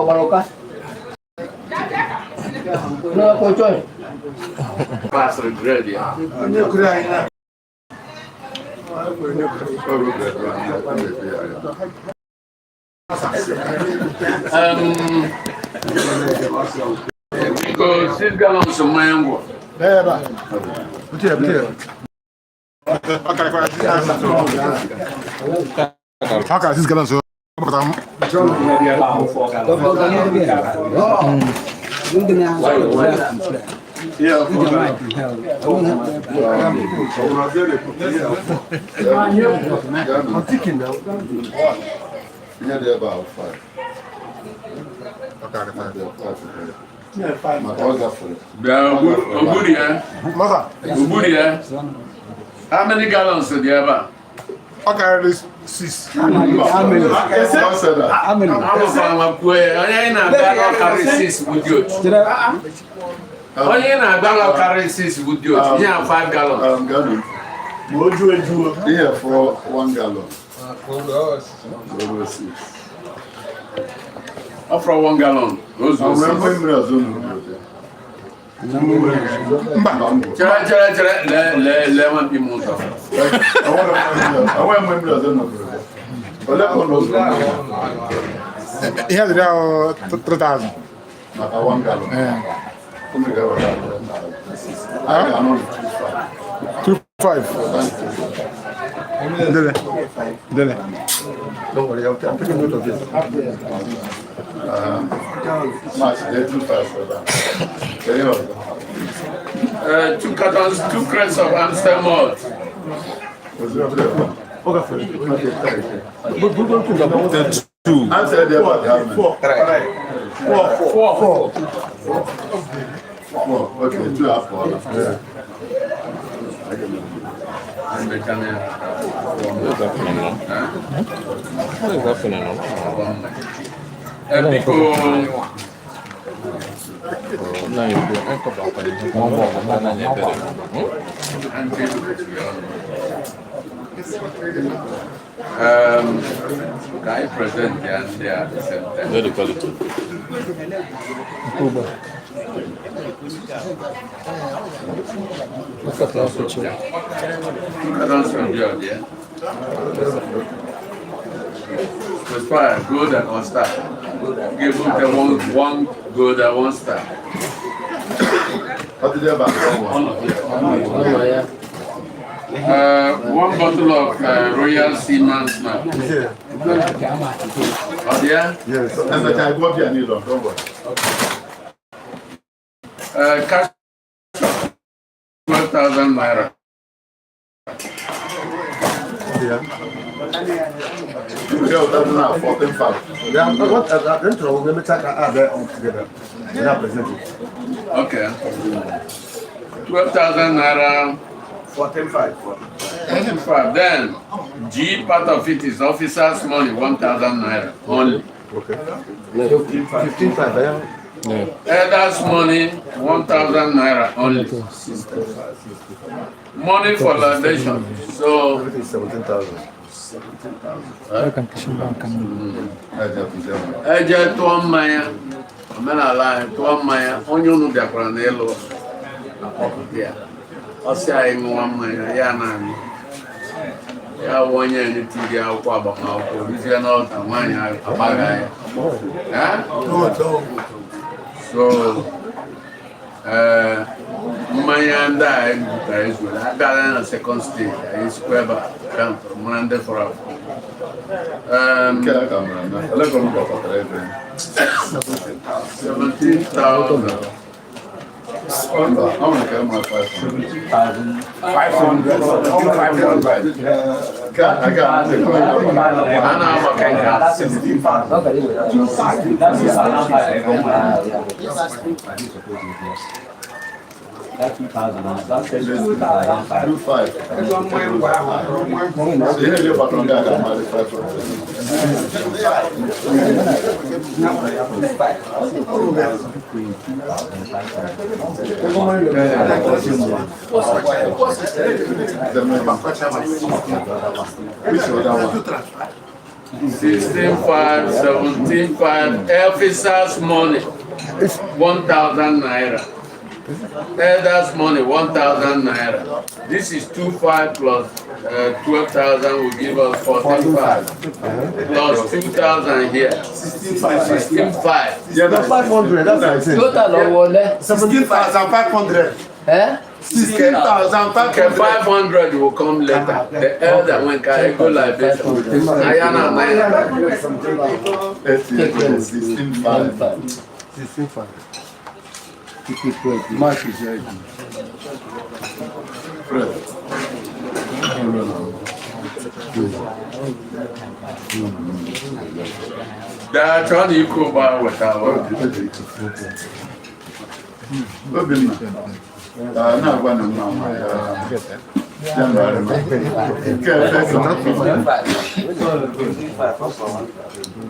Ọgbara ụka. N'ọkwa chọọ. Pasịrị grade ya. Onye kụrụ anyị na Biko, 6 gallons mmanya ngwọ. Ebe a. Bute ya, bute ya. Ọ karịkwara 6 gallons. Ọ karịrị 6 gallons. Ọ pụtara m. Ihe dị ebe a five. Ọ karịrị 5. Maka ọ gafere. Bịa, ogburi ya. Masa, Ogburi ya. How many gallons dị ebe a? ọ karịrị 6. Don't say that. Amụkwara ma kwuo ya. Onye anyị na-abịa na ọkarị 6 bụ dị otu. Onye na-abịa na ọkarị 6 bụ dị otu. Ihe a 5 gallons. Ganu, Ma o juo ejuo. ihe fọrọ 1 gallon. Zero six. Ọ fọrọ 1 gallon. O zuo Ọ nwere 6. mgbe mmiri ọzọ n'obodo? Mba. Chere, chere, chere, lee, lee, lee nwa mkpi m ụzọ. Ọ nwere mgbe mmiri ọzọ n'obodo? Ole ka ụlọ ụzọ Ihe dịrị ahụ 3,000. Maka 1 gallon? Ee. Unu ga-eweta. Anyị ga-anọ 2.5. 2.5. Dele. Dele. Don't worry, I'm taking note of this. Max, they 2.5 for that. Can you Two cartons, two crates of Amstel malt. Two. Answer there about how many? Four. Four. Four. Four. Okay, two have four. Yeah. What is happening now? What is happening now? Biko, Now you go. Ntị ka anyị present ya ndị a at the same time. Very quality. Two cartons from there, yeah. With gold and one star. Give them one, one gold and one star. What did they buy? One. One bottle of Royal Seaman's Map. Yeah. Oh, yeah? Yes. And the guy go up here and don't worry. Cash 12,000 naira. Yeah. Yeah, that's now 14.5. Yeah, what intro, let me take add that all together. Then I present it. Okay. 12,000 naira. 14.5. 5. Then, G part of it is officers' money, 1,000 naira only. Okay. 15.5, yeah. Yeah. Elders' money, 1,000 naira only. Money for libation. So, Everything is 17,000. Eje tụọ mmanya, omenala anyị tụọ mmanya, onye unu bịakwara n'ịlụ akpọpụta ya. Ọ sị anyị ṅụwa mmanya, ya na-aṅụ. Ya wụ onye tiri akwụkwọ agbamakwụkwọ, ruzie n'ọta nwaanyị agbagha ya. Eh? So, ee, mmanya ndị a anyị butere ezuola, abịala na second stage, anyị sikwa ebe a countụrụ mara ndị fọrọ afọ. Nke a ka mara na ole ka unu gbakọtara ebe? 17,000. Mba, ọ nwere ka mma 500. 500. 500. Nke a, aga A na-agbakọ nke a. 2.5. So ihe niile gbakọrọ ndị a ga-amalị 500. Which other one? 16,500, 17,500, officers money, 1,000 naira. Elders money, 1,000 naira. This is 2,500 plus 12,000 will give us 14,500. Plus 2,000 here. 16,500. Yeah, that's 500, that's what I said. Total ọwọlẹ. 16,500. Eh? 16,500. Okay, 500 will come later. The elder when can go libation. Ayana, Ayana. 16,500. 16,500. Mark is ready. Fred. They are trying to equal bar with our. Obinna, na-agwa na nwa nwa ya ya mere m. Nke efe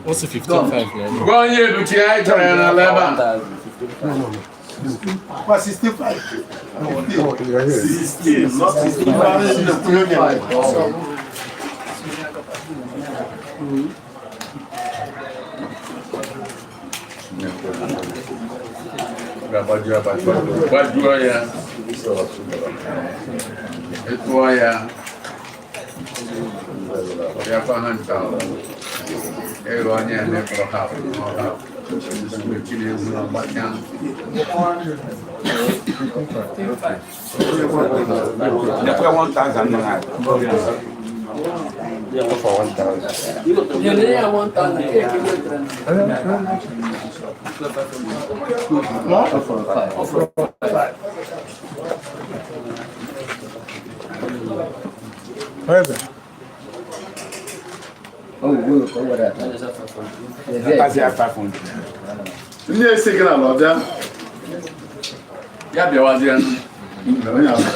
What's the 15.5 man? Gwa onye ebuchi anyị chọrọ ya na Leban. Kwa 65. 16, not 65. Gbajuo gbajuo ya. Ịtụọ ya. Ya kwa ha nta. Ịghọ onye a na-ekpọrọ ha ọha. Mechiri egwu na mgbacha. Nekwe 1,000 naira. For 1,000. Nyere ya 1,000 keki wetara. That's ya 500. Ndị esi gị n'ala ọbịa. Ya bịawazie. Onye abịa.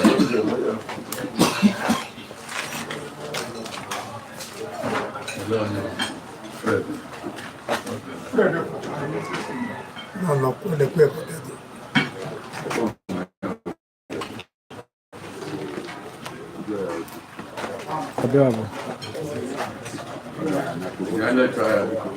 Fred. No, lekwe ekọta. Ya lechọọ ya biko.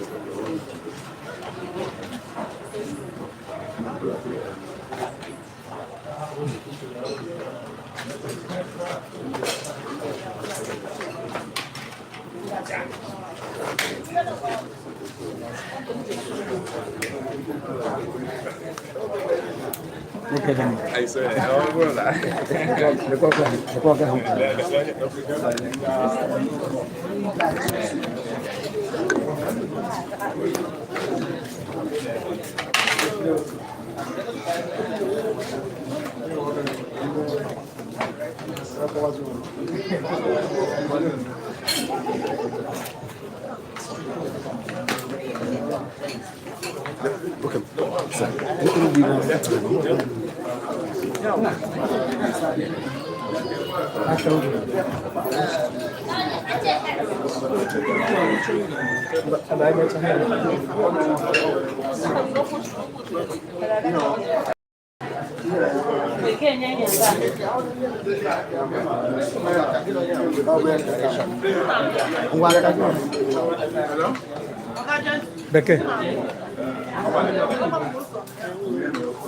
Bekee.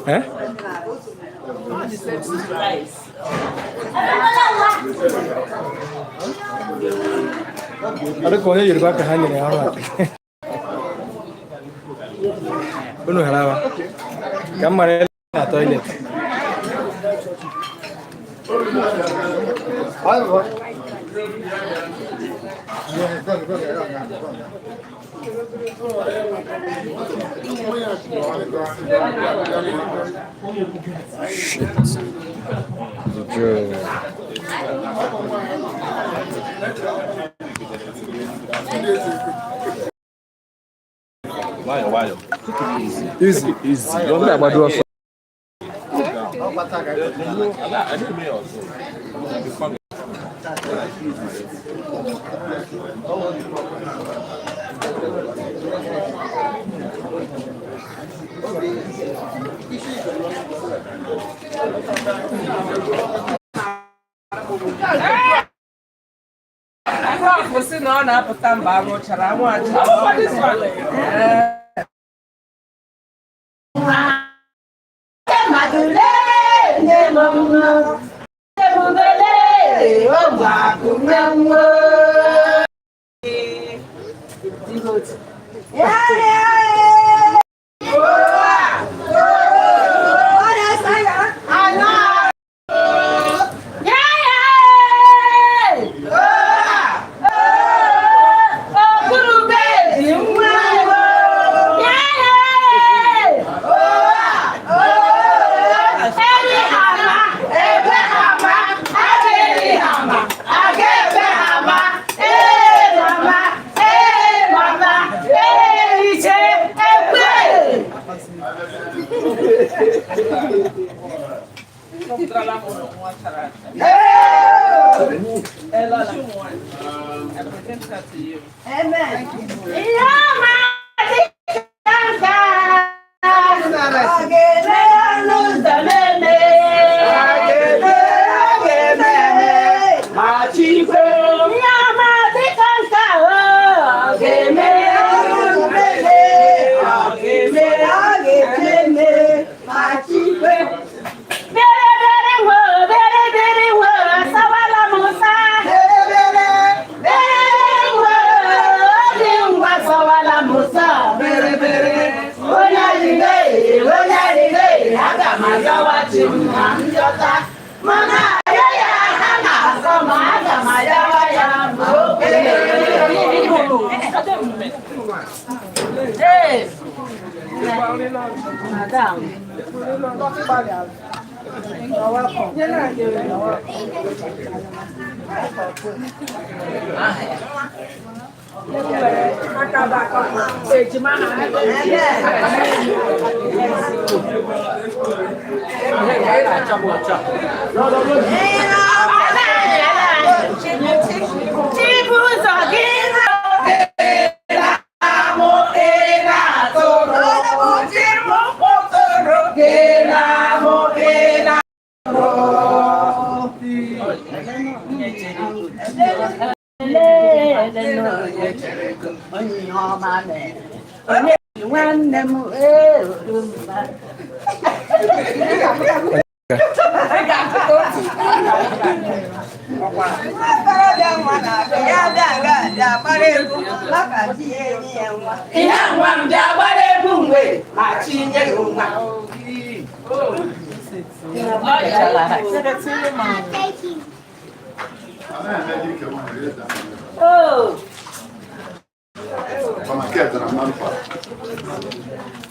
Eh? Ọ dịka onye Yoruba ka ha nyere ya ọrụ a. Unu harawa. Ka m mara ele na toilet. Nwayọ nwayọ. Easy, easy. Don't agbado ọsọ. na ọ na-apụta mgbe anwụ chara anwụ acha.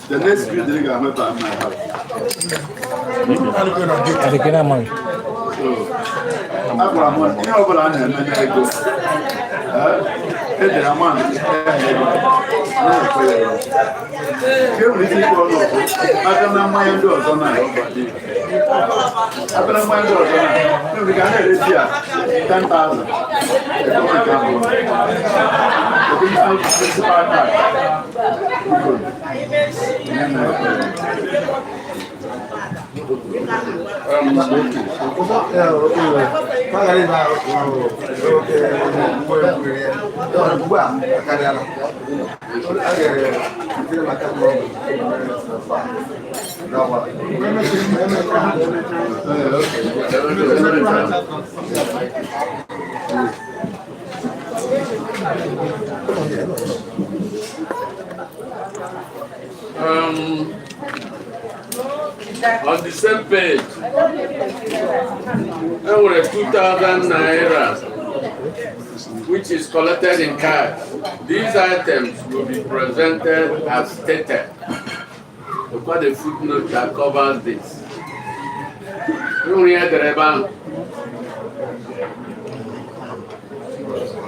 The next greeting I have at my house. So, agwara m ihe ọ bụla a na-eme n'ego, edere ama ego na-ekwe ya. Nke nwere ike ikpe ọnụ ọzọ, abịa na mmanya ndị ọzọ na abịa na mmanya ndị ọzọ na enwere ike a na-eresi ya 10,000. Ego nke abụọ. Ego ndị principal card. On the same page, there were 2,000 naira, which is collected in cash. These items will be presented as stated. We've got a footnote that covers this.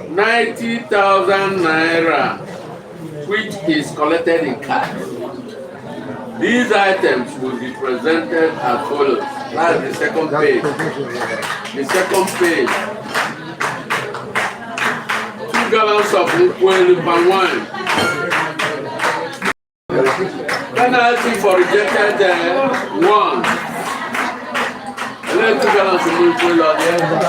90,000 naira, which is collected in cash. These items will be presented as follows. That's the second page. The second page. 2 gallons of Nkwelu palm wine. Penalty for rejected one. And then 2 gallons of Nkwelu on the other.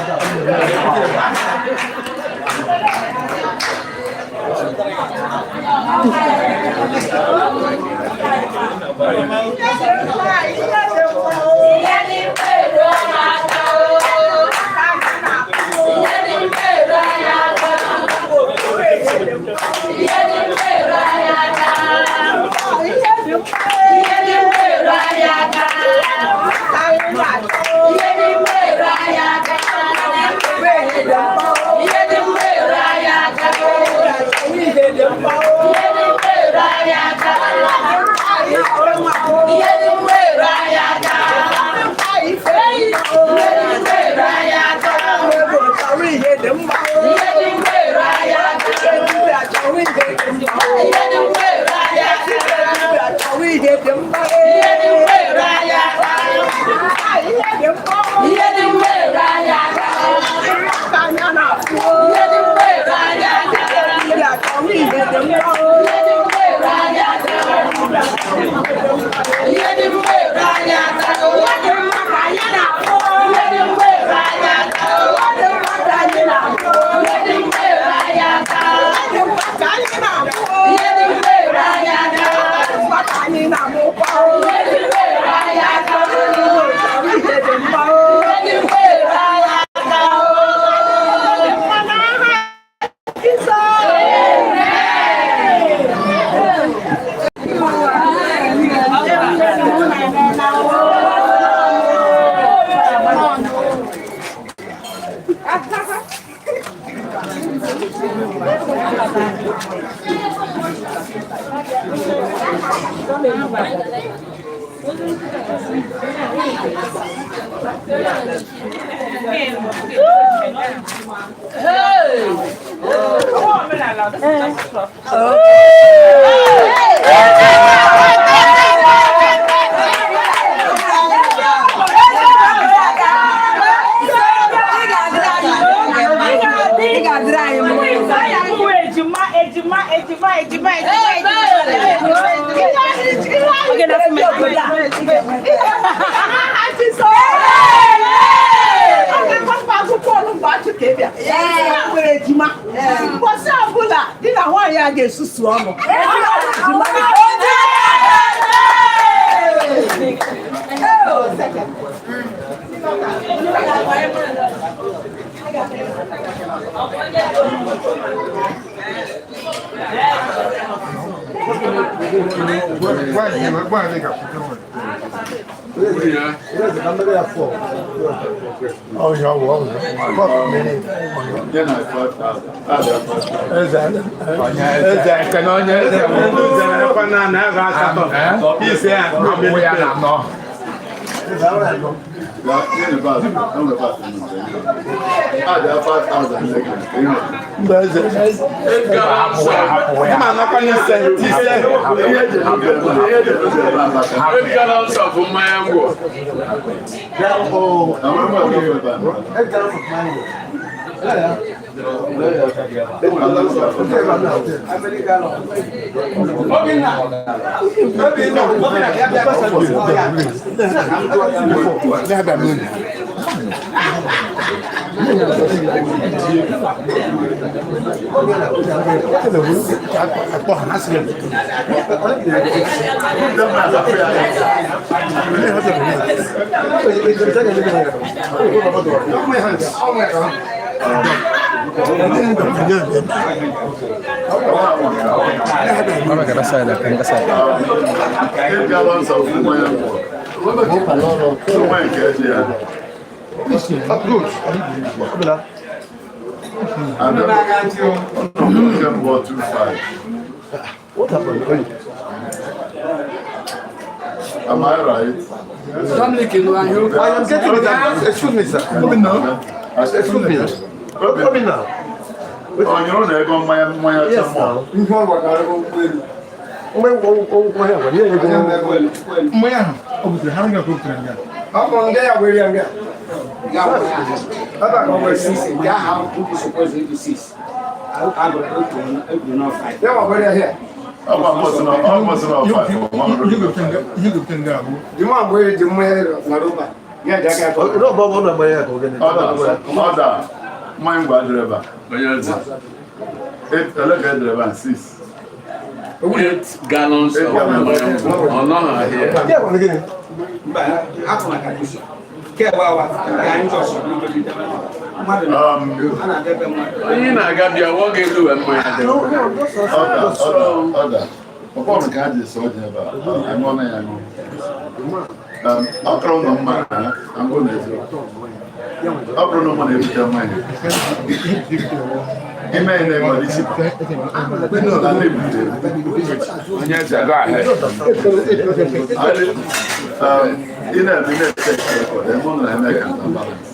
Mbọsị ọbụla di na nwaanyị a ga-esusu ọnụ. Eight gallons of mmanya ngwọ. Eight gallons of mmanya ngwọ. Mmanya nke eji ya. And then, nke mbụ 25. What happened? Am I right? I am getting it. Excuse me, sir. Excuse me. Obinna. Onyere na ego mmanya mmanya Yes, ọcha mmụọ. sir. Mgbe nkwụ ahụ gwara ya ego. Mmanya ahụ ọ butere ha nga ka o butere nga. Ọ gba mbọsị na ọ mbọsị na ọfa. Ihe gotere nga ihe gotere nga abụ. Rọba ọ na mmanya ka ogene. Ọ da mmanya ngwa adịrị ebe a. Onye eze. Eight, 11, 11, 6. 8 gallons of mmanya nkwụ. Ọ nọghị ahịa. Mba, afọ maka isi. Kemgbe awa, ka anyị chọsọ mmadụ a na-aga ebe mmadụ. Onye na-aga bịa, ọ ga-eluwe mmanya dị. Order, order, order. Ọkpọ nke a ji sọ ọjị ebe a, aṅụọ na ya aṅụ. Ọ kọrọ ụlọ mma na angụ na eziokwu. Ọ bụrụ na ụmụ na-ebute mmanya. Ime ihe na-eme ọ dị cheaper. Na ndị ebute. Onye eze, go ahead. Ị na-eme na-ete record, eme ụlọ na-eme ka na balance.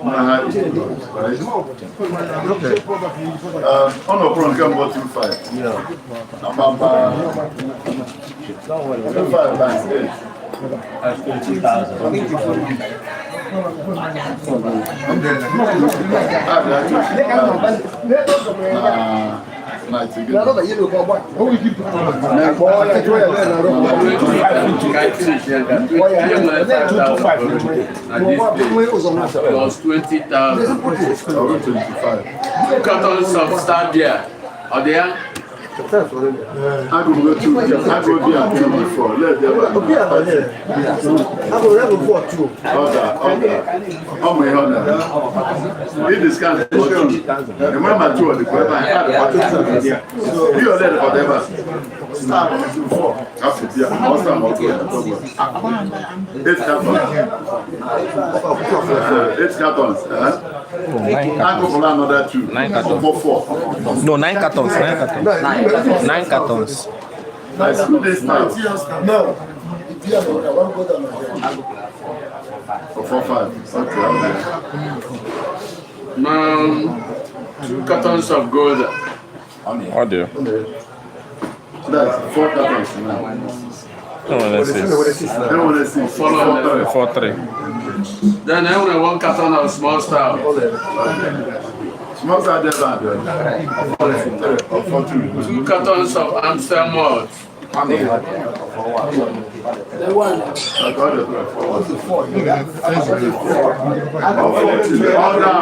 Mana ha right? Ọ nọkwuru nke mbụ 25. Agbamba 25 times 8. Abịa 20,000 na 90. Ka anyị finish ya ka ihe nwere 5,000 na this day plus 20,000. Ọrụ 25. Two cartons of Star beer. Ọ dị ya? Agụrụ two, agụrụ bịa two before. Let there be. Ọda, ọda. Ọ ma ihe ọ na-eme. Ị discount for two. Enwere ma two ọ dịkwa ebe a. Ihe ole dịkwa ebe a? Star four. Afọ bịa. Ọ star ma ọ bụ ya. Eight cartons. Eight cartons. Eh? Agụpụla another two. Nine cartons. Four, four. No, nine cartons. Nine cartons. Nine cartons. I see this now. No. Four, five. Okay. Okay. Two cartons of gold. Ọ dị. That's four cartons now. Enwere six. Enwere six. Four. Four, three. Four, three. Then enwere one carton of small stout. Small side there, bad. Four, three, or four, two. Two cartons of Amstel malt. I got it. Four, four, two. Order.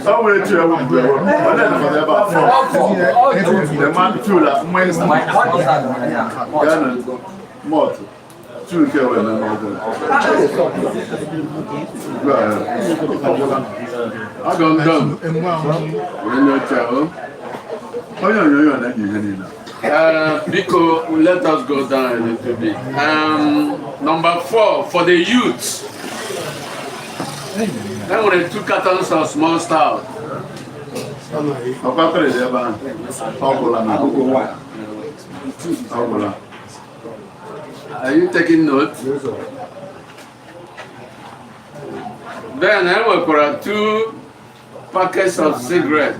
Somewhere two, I will go. But then for the about four. The man two la Ghana malt. Two nke were na n'ọgụ. Go ahead. Agọ m dum. Were n'oche o. Onye onyonyo na-eji ihe niile. Biko, let us go down a little bit. Number four, for the youth. Enwere two cartons of small stout. Ọkwa three dị ebe ahụ. Ọ gwụla na. Ọ gwụla. Are you taking note? Then enwekwara two packets of cigarette.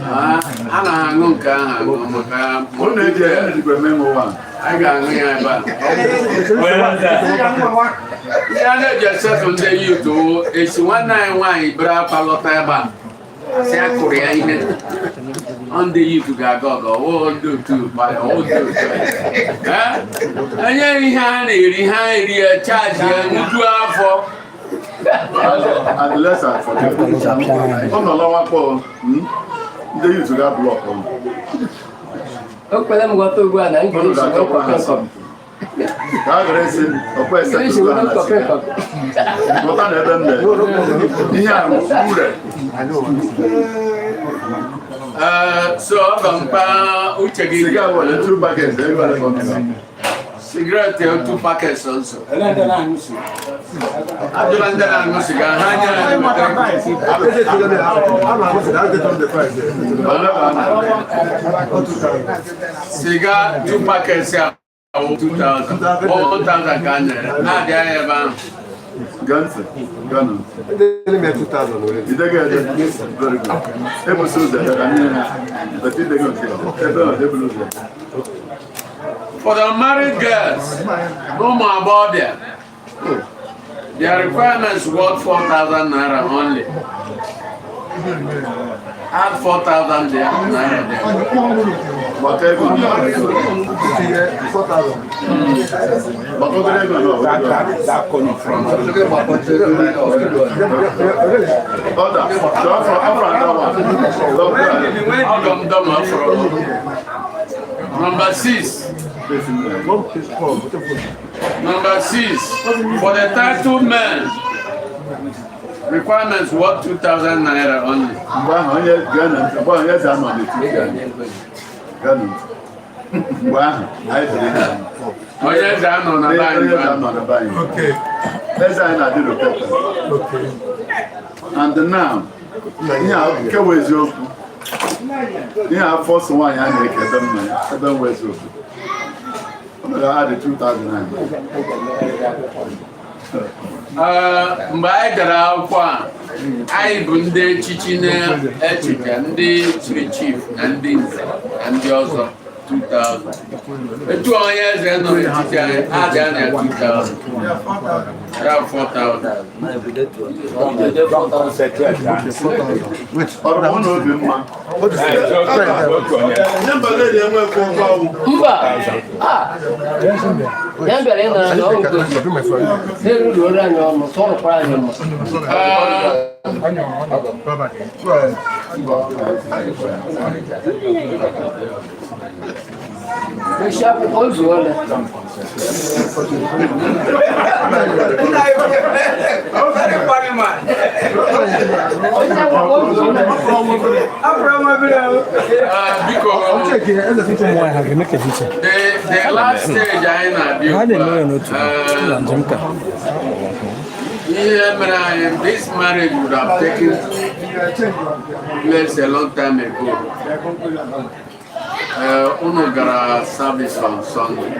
Ah, a na-aṅụ nke ahụ aṅụ maka Unu eji ejikwa eme mụ one. Anyị ga-aṅụ ya ebe a. Ihe a na-eji esetụ ndị youth wụ esi nwanne anyị nwaanyị bere akwa lọta ebe a, sị a kụrụ ya ihe. Ọ ndị youth ga-aga ọgụ, ọwụ ndị otu ọwụ ndị otu. Eh? Enye ihe a na-eri, ha eri ya, chaji ya, ṅụjuo afọ. And let's not forget. Ọ nọ n'ọnwa kpọọ, ndị youth ga block ọnụ. O kwere m ghọta ugbu a na Unu English nwere ga-achọkwa ha kọfị asọmpi. Ka a gara esi ọkwa English esetụrụ ha nwere na kọfị siga. kọfị. Ghọta na ebe m na ihe a bụ ure. So ọ bụ mkpa uche gị. Siga nwere two packets, ego ole ka ọ na-eme? Cigarette two packets also. Ajụla ndị na-aṅụ siga, ha nye anyị weta. Ole ka a na-ere? Siga two packets ya wụ 2000. 1000 ka a nyere. Na-adị anya ebe ahụ. Gee ntị, gee ntị. Idege ede. Very good. Ebuso ụzọ ebe ka nye ha. But idege nke ebe ọ debulu ụzọ. For the married girls, ụmụ agbọghọbịa, their requirements worth 4,000 naira only. Add 4,000 there, naira there. Gbakọ ego na gbakọtara ego na ọda afọ anọ. Ọgọ m dọm afọrọ. Number six. Number six, for the title men, requirements worth 2,000 naira only. Mgbe ahụ onye gee na ntị, mgbe ahụ onye eze anọ n'etiti anyị. Gee na ntị. Mgbe ahụ anyị dịrị ha. Onye eze anọ na be anyị. Onye eze anọ na be anyị. Eze anyị na-adị rotated. And now, ihe a nke wụ eziokwu. Ihe a afọ sọ nwaanyị a na-eke ebe mmanya, ebe nwa eziokwu. Ọ mere ha dị 2000 naira. Mgbe anyị gara akwụkwọ a, anyị bụ ndị echichi na-echiche, ndị chiri chief na ndị nze na ndị ọzọ 2000. Etu onye eze nọ n'etiti anyị, adịa na 2000. Ya 4000. Ọrụ mụ na obi mma. Mba, ah, ya bịara ịnara na ọgwụ na-eruruoro anyị ọnụ, sọrọkwara anyị mma. Esi akwụkwọ zuola. Very funny man. Esi akwụkwọ zuola. Biko, the last stage anyị na-abịa Ha ugbu na-eme ya a, n'otu na njem ka. Ihe mere anyị, this marriage would have taken place a long time ago. Unu gara service on Sunday,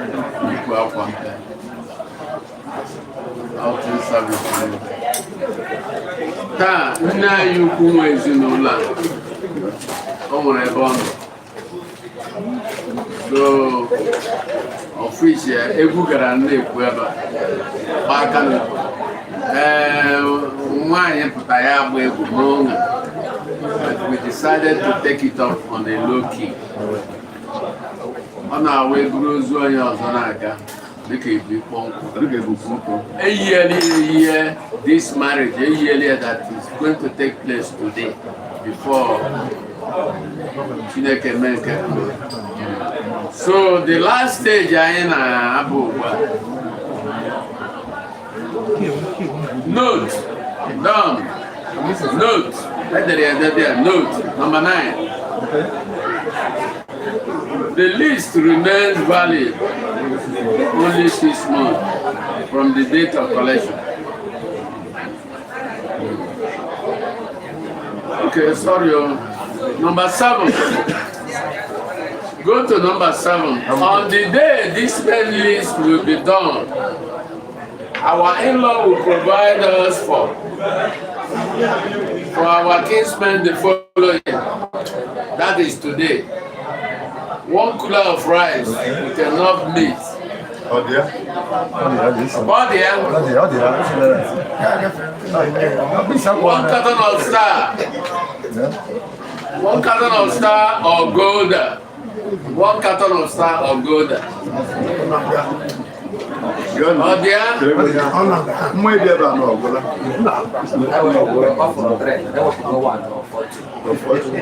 ikwu akwa mpe. Outing service unu. Taa, nne anyị ukwu nwe ezinụlọ a, o nwere ebe ọ nọ. So, ọfịs ya, egwu gara na-ekwu ebe a, gba aka n'ukwu. Ee, nwaanyị pụta ya agba egwu n'ụlọ. But we decided to take it up on a low key. Ọ na-awa eburu ozu onye ọzọ na-aga dịka ibu ikpọ nkwụ. Dịka ebu nkwụ. Eyiela eyiye this marriage, eyiela ya that is going to take place today before Chineke mee nke. So the last stage anyị na-abụ ugbu a. Note, done. Note, edere ya edebe ya, note, number 9. The list remains valid only 6 months from the date of collection. Okay, sorry. Oh. Number 7. Go to number 7. On the day this main list will be done, our in-law will provide us for our kinsmen the following. That is today. One cooler of rice with enough meat. Ọ dị ya? Ọ dị ya? Ọ dị ya. One carton of Star. One carton of Star or Golda. One carton of Star or Golda. Ọ dị ya? Mmụ ịbịa ebe a na ọgwụla.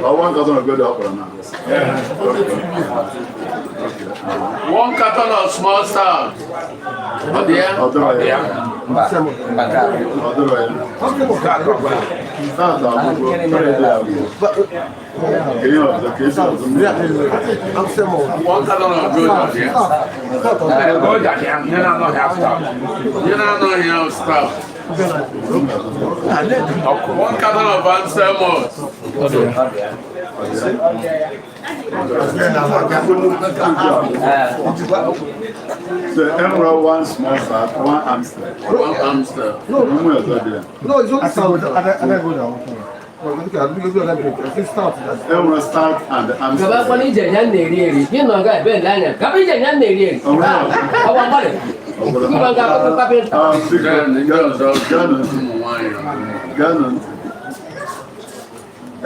Ọ one carton of Golda ọ kpọrọ na. One carton of small stout. Ọ dị ya? Ọ dịrọ ya. Ọ dịrọ ya. Stout agwụgo, three dị agwụ. Ka ihe ọzọ, ka esi ọzọ. One carton of Golda ọ dị ya? Ihe na-anọghị ya stout. One carton of Amstel malt. Ọ dị ya. So enwere one small stout, one Amstel. One Amstel. Mmụ ọzọ dị ya. No, it's only stout. Enwere stout and Amstel. Gaba kwana ije ya na-eri eri, gị nọ ga ebe ele anya, gaba ije ya na-eri eri. Ọwa mgbalị. Gịba ga akwụkwọ kapịnta. Biko, Ndị ọzọ gaanụ ntị. ụmụ nwanyị. Gaanụ ntị.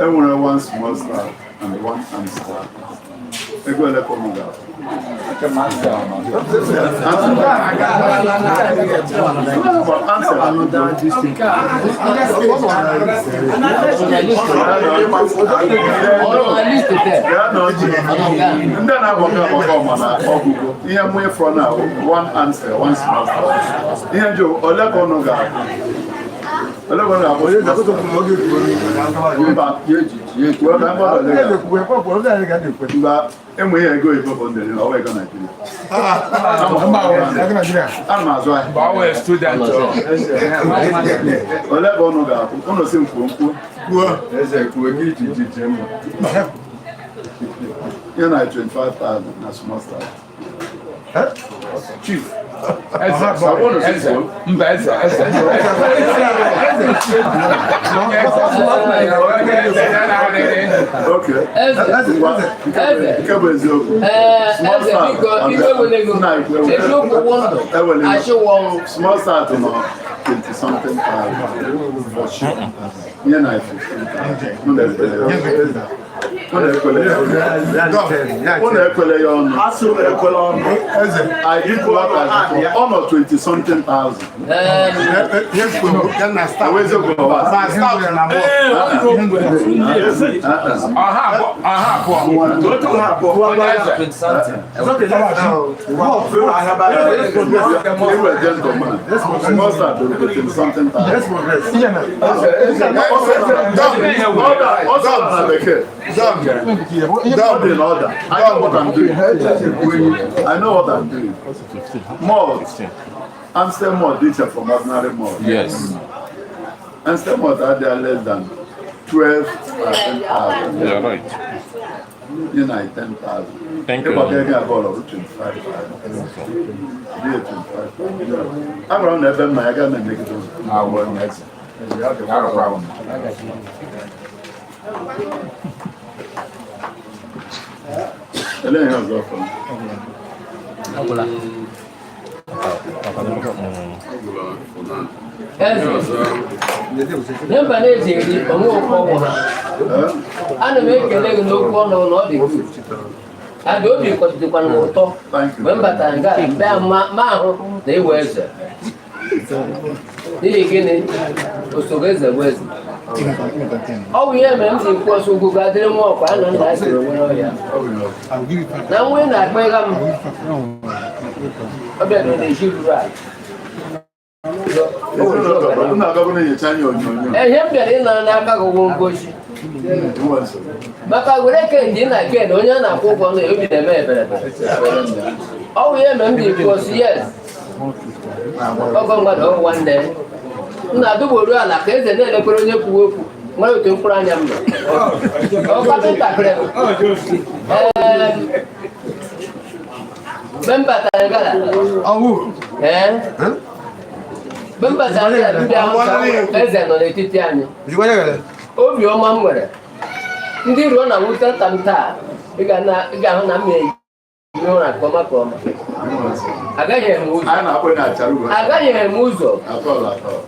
Enwere one small stout and one Amstel. Ego ole ka ụmụ ga-akwụ? Ndị na-agbakọ agbakọ mana ọgụgụ ihe mụ ịfọ na one answer, one small step. Ihe njụ ole ka ụnụ ga-akwụ? Ole ka ụnụ ga-akwụ? Mba, kwuo ka mmadụ ole ga-akwụ. Mba, enwe ihe ego oyibo bụ ndị ọwa ego Naijiria. Ana m azụ ahịa. Ole ka ụnụ ga-akwụ? Ụnụ si m kwuo mkwuo. Ihe na 25,000 na small start. Chief. Ụnụ si kwuo. Mba, eze, eze. Okay. Eze. Eze. Nke bụ eziokwu. Ee, eze, biko, iwe wele ego. Eziokwu wụ ndụ, achịwụ ọnwụ. Small start nọ 20 something thousand for sure. Ihe na 15,000. Unu ekwele ya. Unu ekwele ya. Unu ekwele ya ọnụ. I did what I did. Ọ nọ 20 something thousand. Ewe eziokwu ọwa. Ọha abụọ, ọha abụọ. Onye eze. You were gentleman. Small start to 20 something thousand. Order, order na bekee. Order in order. I know what I'm doing. I know what I'm doing. Malt. Amstel malt different from ordinary malt. Yes. Amstel malt are there less than 12 13,000. You're right. You know, 10,000. Thank you. If I get a ball of 25,000. Be 25,000. I'm around ebe m na ya ga na-emegide ụzọ. Elee ihe ọzọ fọrọ? Eze, nye mba na-eji eri onwe okwu ọnwụ ha. Ana m ekele gị n'okwu ọnụ na ọ dị good. Ada obi kwatụtụkwara m ụtọ mgbe m batara nga bịa ma ahụ na iwe eze. N'ihi gịnị? Usoro eze bụ eze. Ọ bụ ihe mere m ji kwuo ọsọ ugwu ga-adịrị nwa ọkwa ya na nna ya siri onwe ọhịa. Na nwa ị na-akpa ịga m, ọ bịara na-eji ruru ala. Ezinụlọ m na-agabụ na-enyocha anya onyonyo. Ihe m bịara ịnara n'aka gị wụ ngozi. Nwa nsogbu. Maka were kendi na ken onye a na-akwụ ụgwọ na obi na-eme ebere. Ọ bụ ihe mere m ji kwuo sị yes. Ọgọ mmadụ ọgwụ nwanne. M na-adụgboru ala ka eze na-elekwere onye kwuwe okwu nwere otu mkpụrụ anya m nọ. Ọ kapịntakịrị m. Ee, mgbe m batara gala. Ee. Mgbe m batara gala, ndị ahụ eze nọ n'etiti anyị. Obiọma m nwere ndị ruo na wute nta m taa ị ga-ahụ na m na-ehi ụra nke ọma ka ọma. Agaghị m ụzọ. Anyị na-akpọ ya achara uwe. Agaghị m ụzọ. Atọl atọl.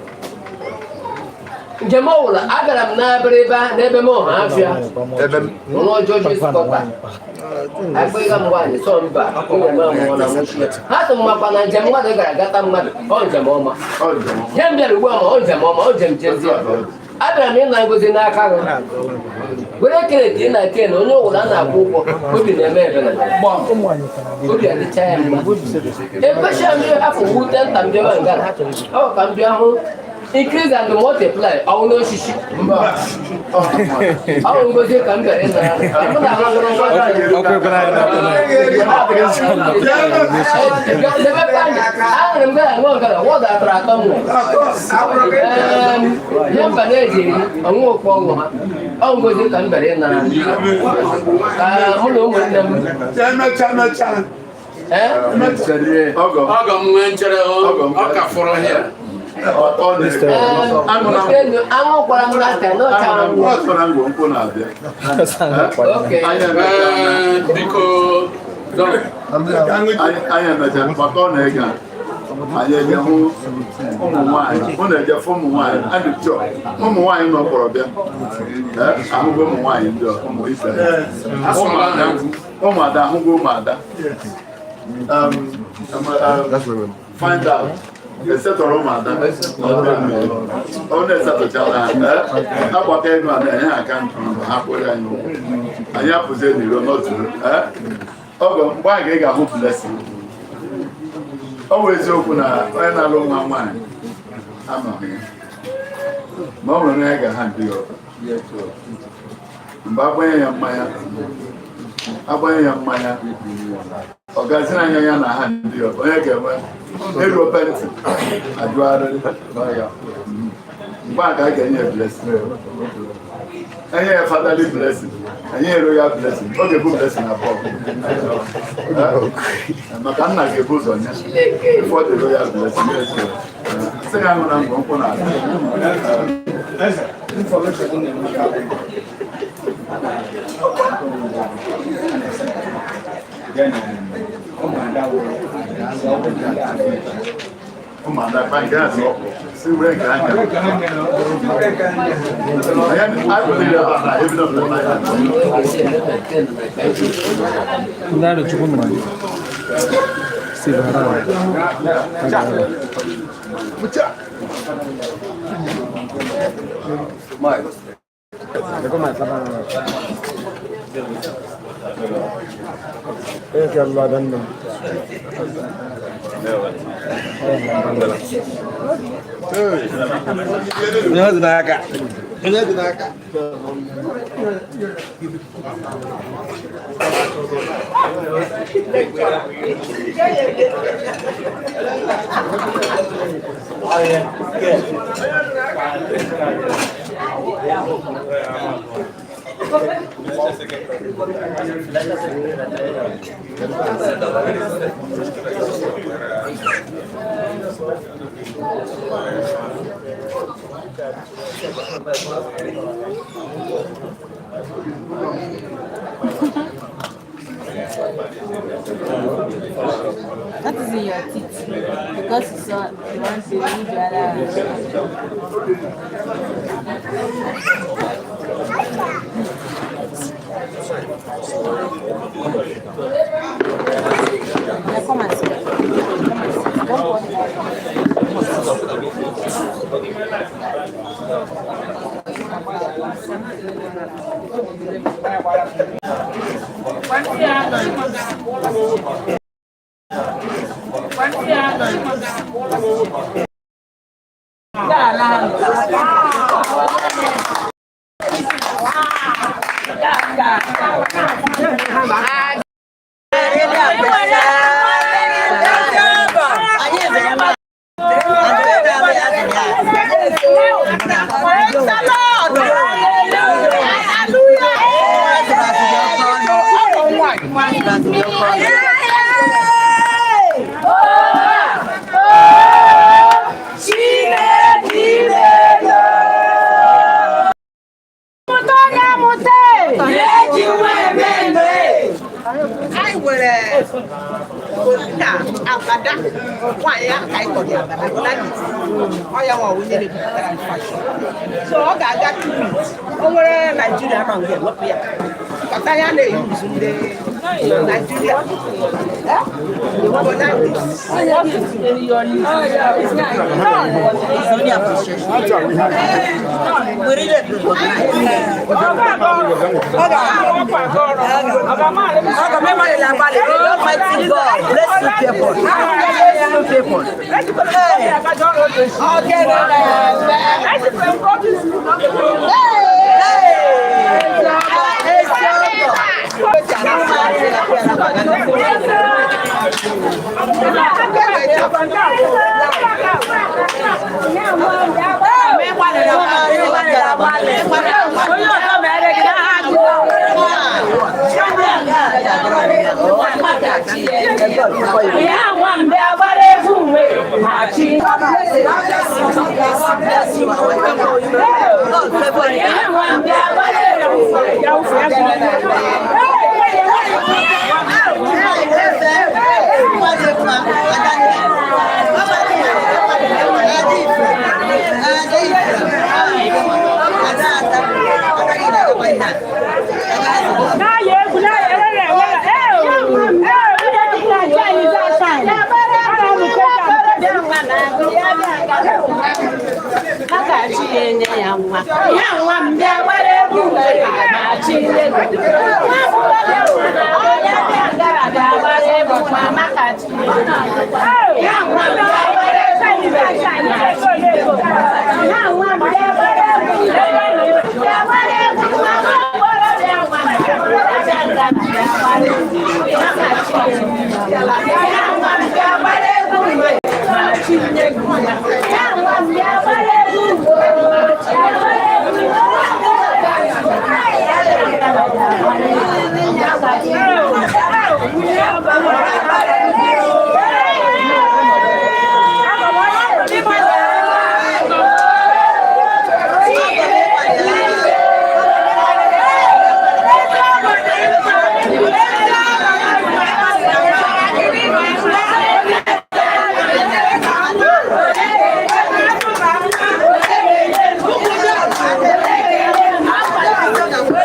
Njem ọwụla agara m n'abịrịba n'ebe m ọha afịa ụlọ Georges Kọta. Akpịga m nwaanyị sọ mba nwunye m anwụọ na nwụchi. Ha sị m makwa na njem mmadụ gara gata mmadụ ọ njem ọma. Ọ njem ọma. Ihe m bịara ugbu a ma ọ njem ọma ọ njem jezie. Abịara m ịna ngozi n'aka gị. Were ekele dị na ken onye ọwụla a na-akwụ ụgwọ obi na-eme ebere. Obi adịcha ya mma. Ekwesịghị m ịhapụ wute nta m bịawa ngara. Ọ ka m bịa hụ increase and multiply ọwụ n'osisi. Ọ bụ ngozi ka m bịara ịnara. Mụ na ahụ nwa Ahụrụ m gara ṅụọ ngara wọda atọrọ atọ m nwere. Ihe mba na-eji eri ọnwụ okpu ọṅụ ha. Ọ ngozi ka m bịara ịnara. Ka mụ na ụmụnne m. Ee? Ọgọ. Ọgọ m nwee nchere ọ ka fọrọ here. Ọ na-eke. Aṅụ kwara m n'aka n'ọcha ahụ. Ọ sọrọ ngwo nkwụ na-abịa. Okay. Anyị emecha. Ee, biko, Don, Anyị emecha maka ọ na-ege. Anyị eje hụ ụmụ nwaanyị, ụnụ eje fụ ụmụ nwaanyị, adị chọọ ụmụ nwaanyị nọ kpọrọ bịa. Ee, ahụgo ụmụ nwaanyị ndị ụmụ ife. Ụmụada, ụmụada ahụgo ụmụada. Find out. Esetọrọ ụmụada. Ọ na-esetọchala ha. Agbaka ego a na-enye ha akaụntụ nọmba ha kwụrụ anyị ụgwọ. Anyị apụzie n'iro n'otu. Ọgọ mgbe a ga ị ga-ahụ blessing. Ọ bụ eziokwu na onye na-alụ nwa nwaanyị amaghị ya. Ma ọ nwere onye ga-aha ndị ya ọkụ. Mgbe agbanye ya mmanya, ọ gaziri anya ya na ha ndị ọkụ. Onye ga-enwe elu penti ajụgharịrị ya. Mgbe a ka a ga-enye ya blessing. Enye ya fatherly blessing, enye ya royal blessing. Ọ ga-ebu blessing abụọ. Maka nna ga-ebu ụzọ nye before the royal blessing. Sị ga aṅụ na ngwọ nkwụ na-ala. Information na-enweta. Then, ụmụada wụ Ụmụada kwa nke a sị si were nke anya. Anyị abụghị ebe a na ebido m na ya. Ndị Arọchukwu nọ. Steve Harawa. Agara. Onye ka lụrụ ada nna m. Onye ọ dị n'aka. Onye dị n'aka. That is in your teeth because you saw the one say leave the other one. Yeah, come and sit. Come and sit. Don't worry. Anyị nwere na abada nwaanyị ahụ ka anyị kọrọ ya abada bụ na ọ ya nwa onye na-ebupụtara anyị fashion, so ọ ga-aga 2 weeks. O nwere Naijiria ma nga ewepụ ya kọta ya na-eyuzu ndị Naijiria. Eh? Obodo anyị. What is in your list? It's only appreciation. We really appreciate. Almighty God, bless you people. Bless you people. Hey. Bless you. God favor you. Maka chi enye ya nwa. Ya nwa m bịa gbara egwu mgbe ma chi nye gị. Nwa m nwoke nwụrụ na onye bịa ngara bịa gbara egwu nwa maka chi nye gị. Ya nwa m bịa gbara egwu mgbe ma chi nye gị. Ya nwa m bịa gbara egwu mgbe bịa gbara egwu nwa m gbara bịa nwa m bịa ngara bịa gbara egwu maka chi nye gị. Ya nwa m bịa gbara egwu mgbe ma chi nye gị. Ya nwa m bịa gbara egwu mgbe bịa gbara egwu.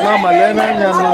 Mama, lee n'anya nụ.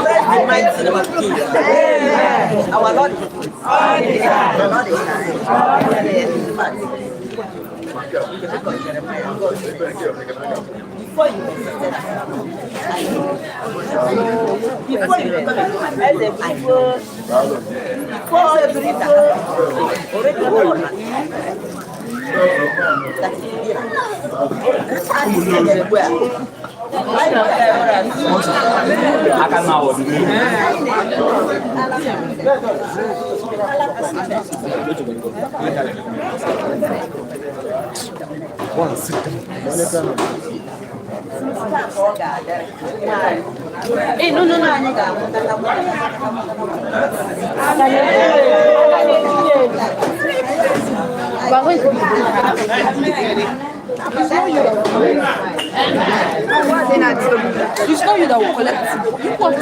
Bless the mighty name of Jesus. Our Lord is good. The Lord is kind. In the book of Jeremiah, God said, before you existed, I knew. Before you become a human, I knew. Before everything that happened, already God has that is Eh, no, no, no. It's not you that will collect. You want to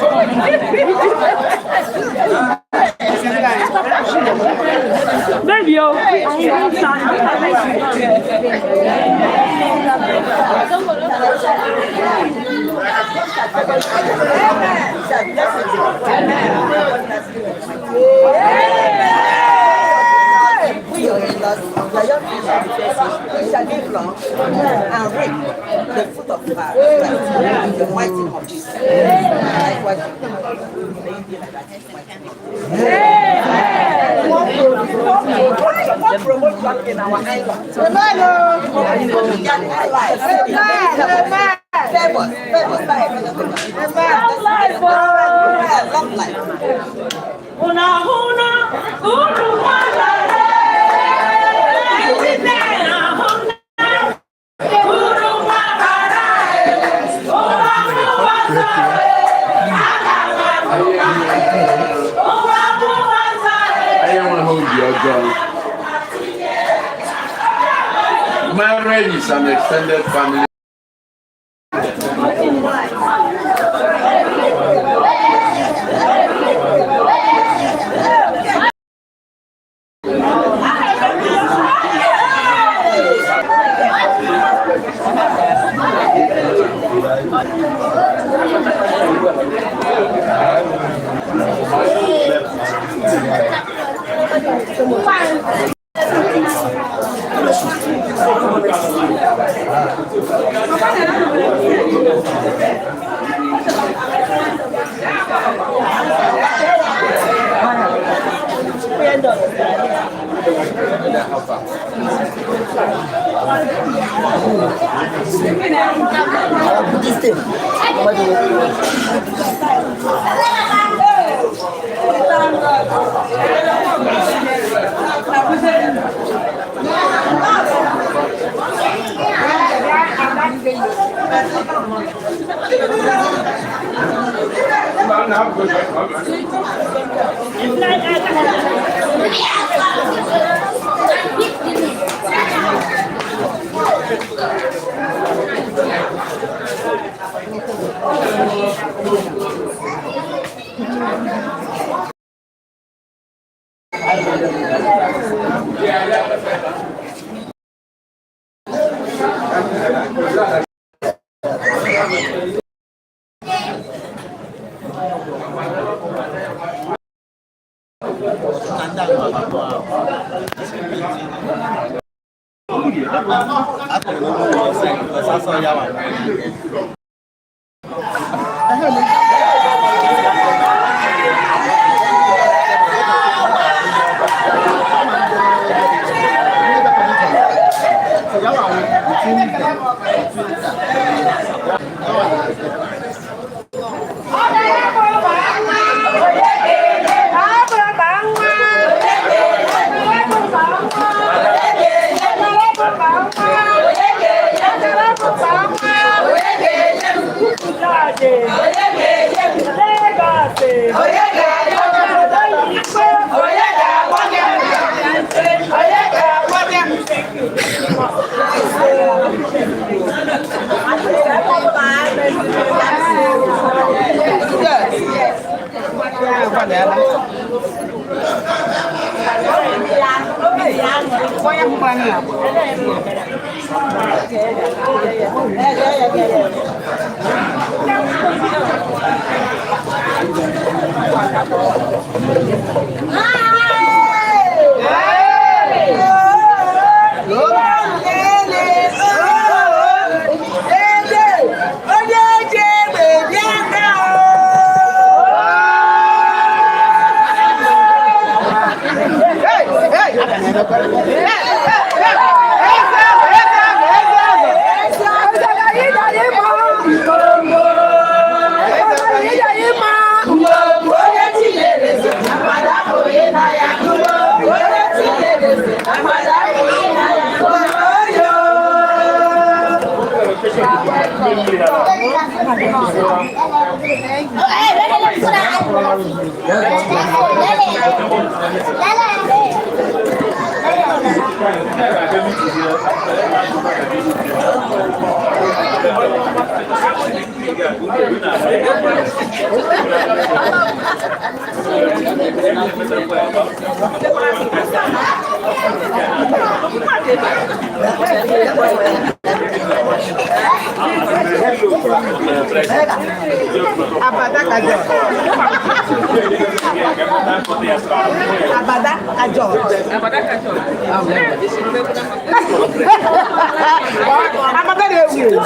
Baby, oh. We your in-laws, your young people shall live long and reap the fruit of our life in the mighty name of Jesus. Likewise, may you be like that in the mighty name of Jesus. What promotion in our island? Favors, favors, favors, long life. Una, una, unu, Marriage is an extended family. Abada kajọ. Abada kajọ. Abada kajọ. Abada na-ewu ewu.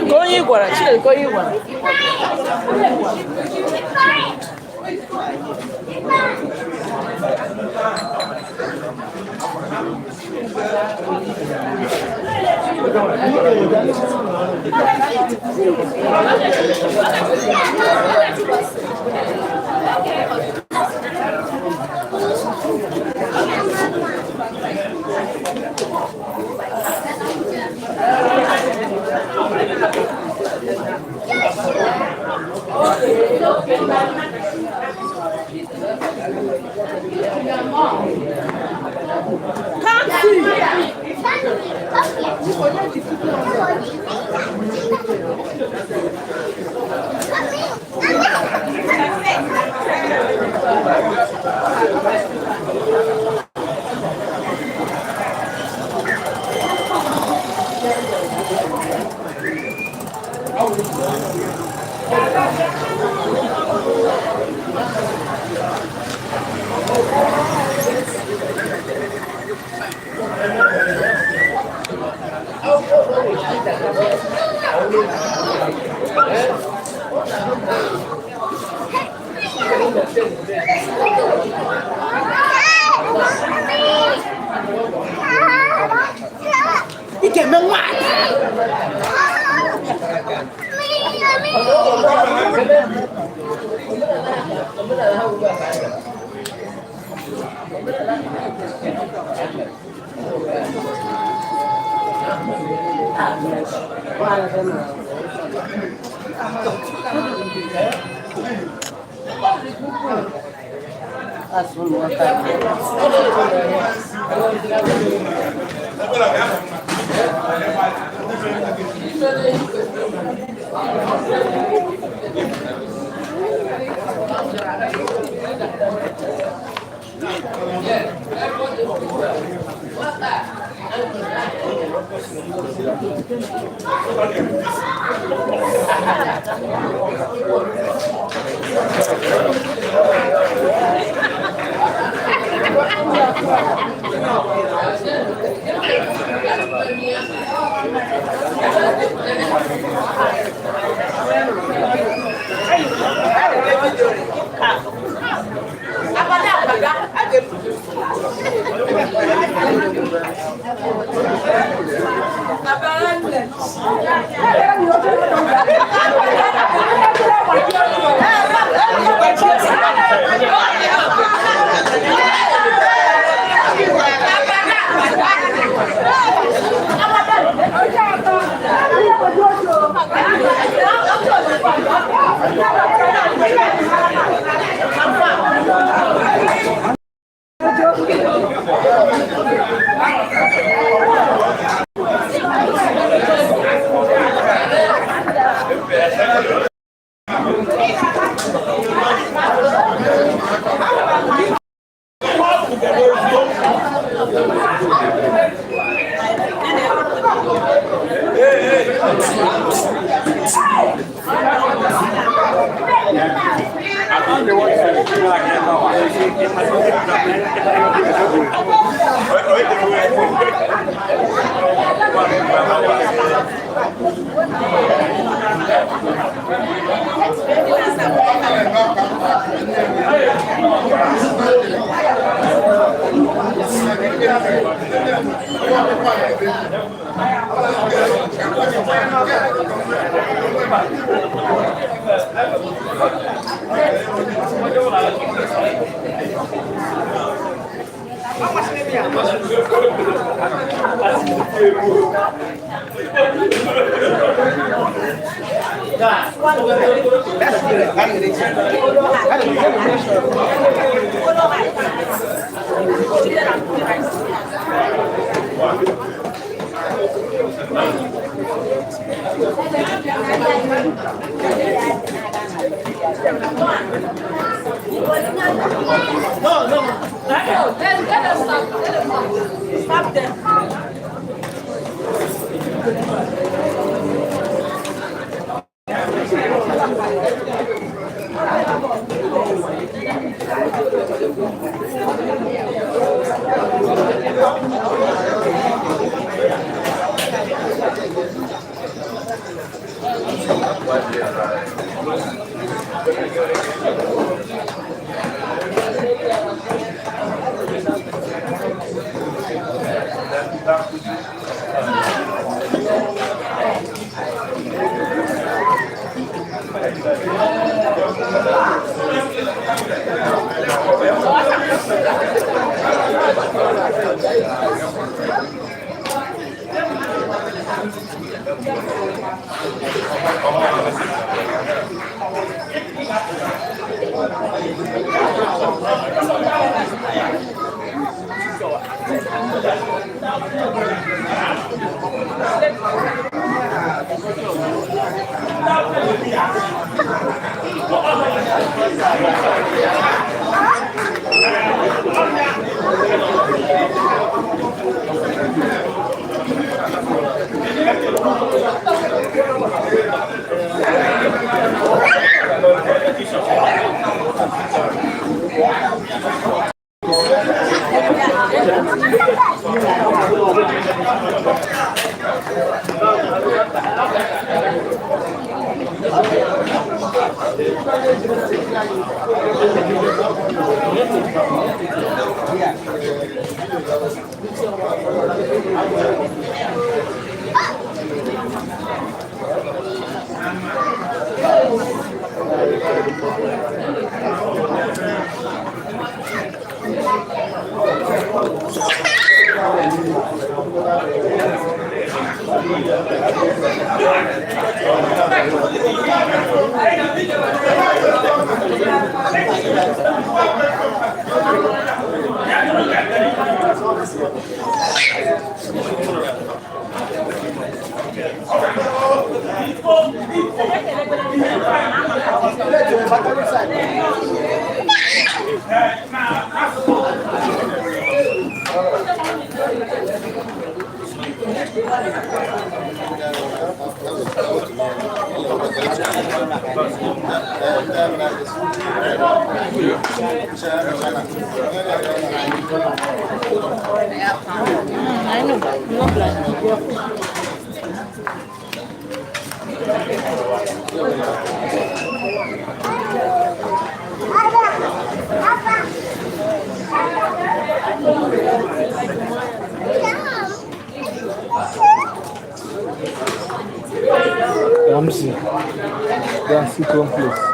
Ka onye gwara Chineke ka onye gwara. Ị ga-eme nwaanyị. Abada abada a ga-ebu. Stop them. I know, I'm not blind. Ramsey. Ramsey complex.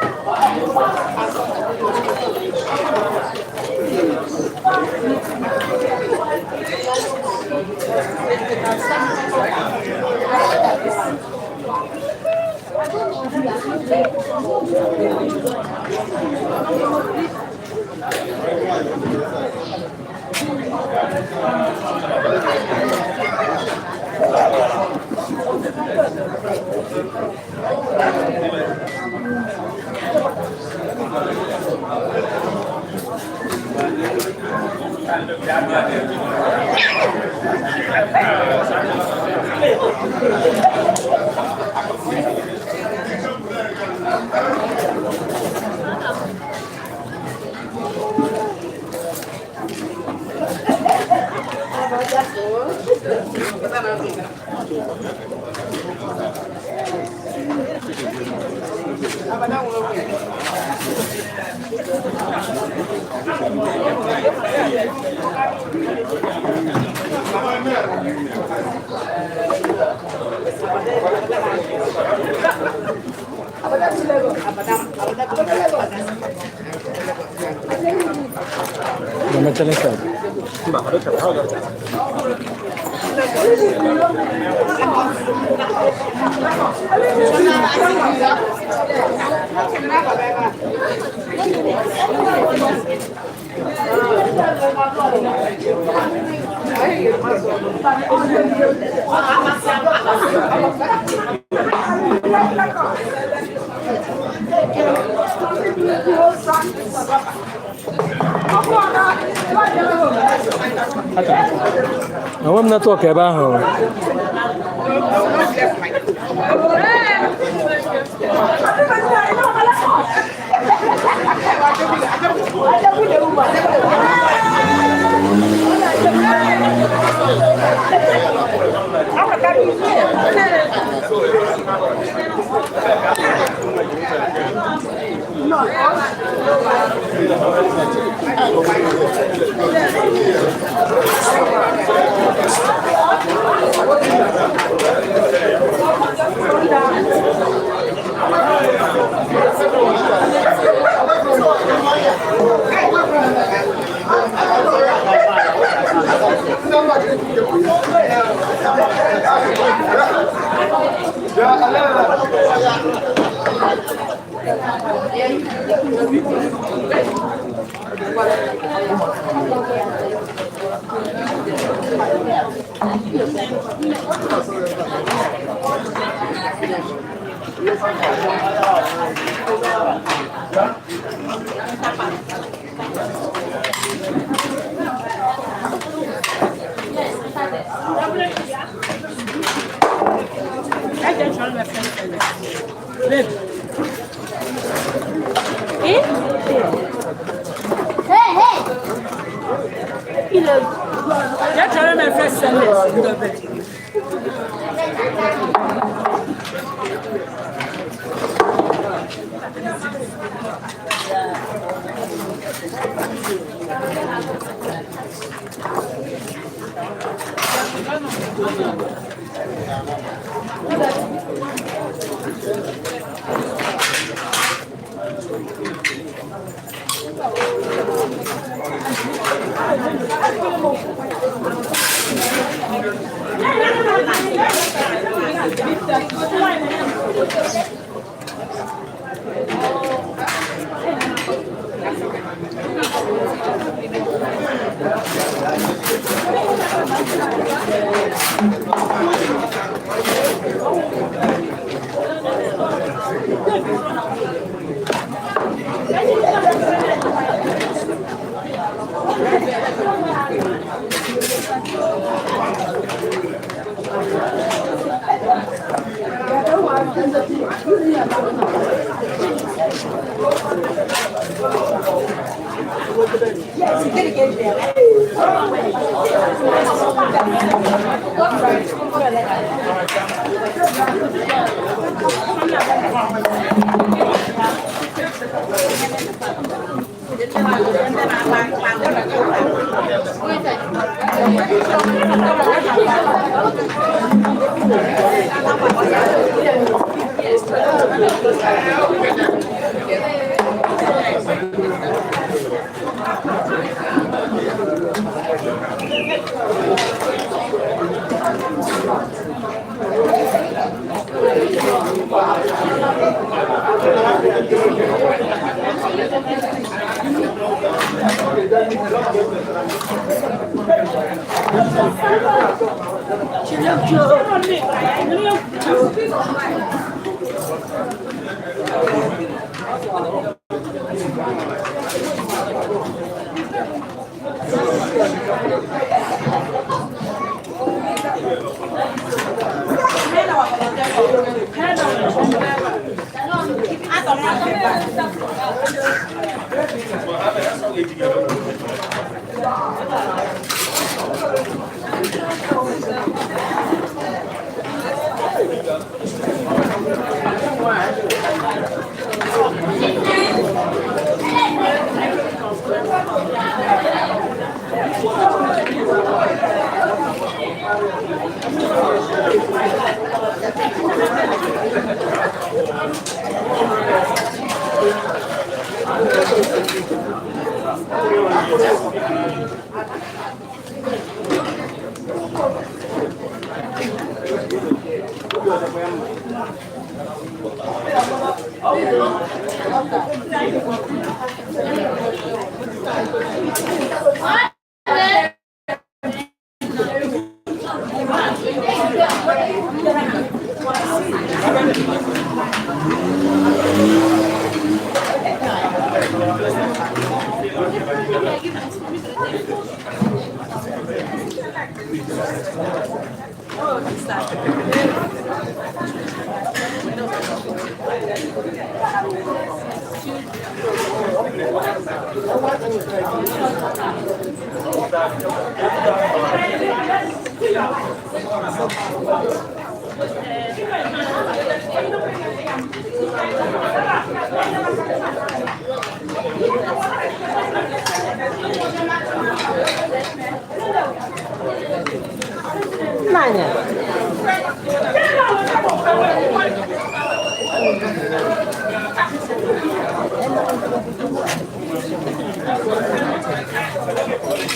Na challenge side. Enwe m netwọk ebe ahụ.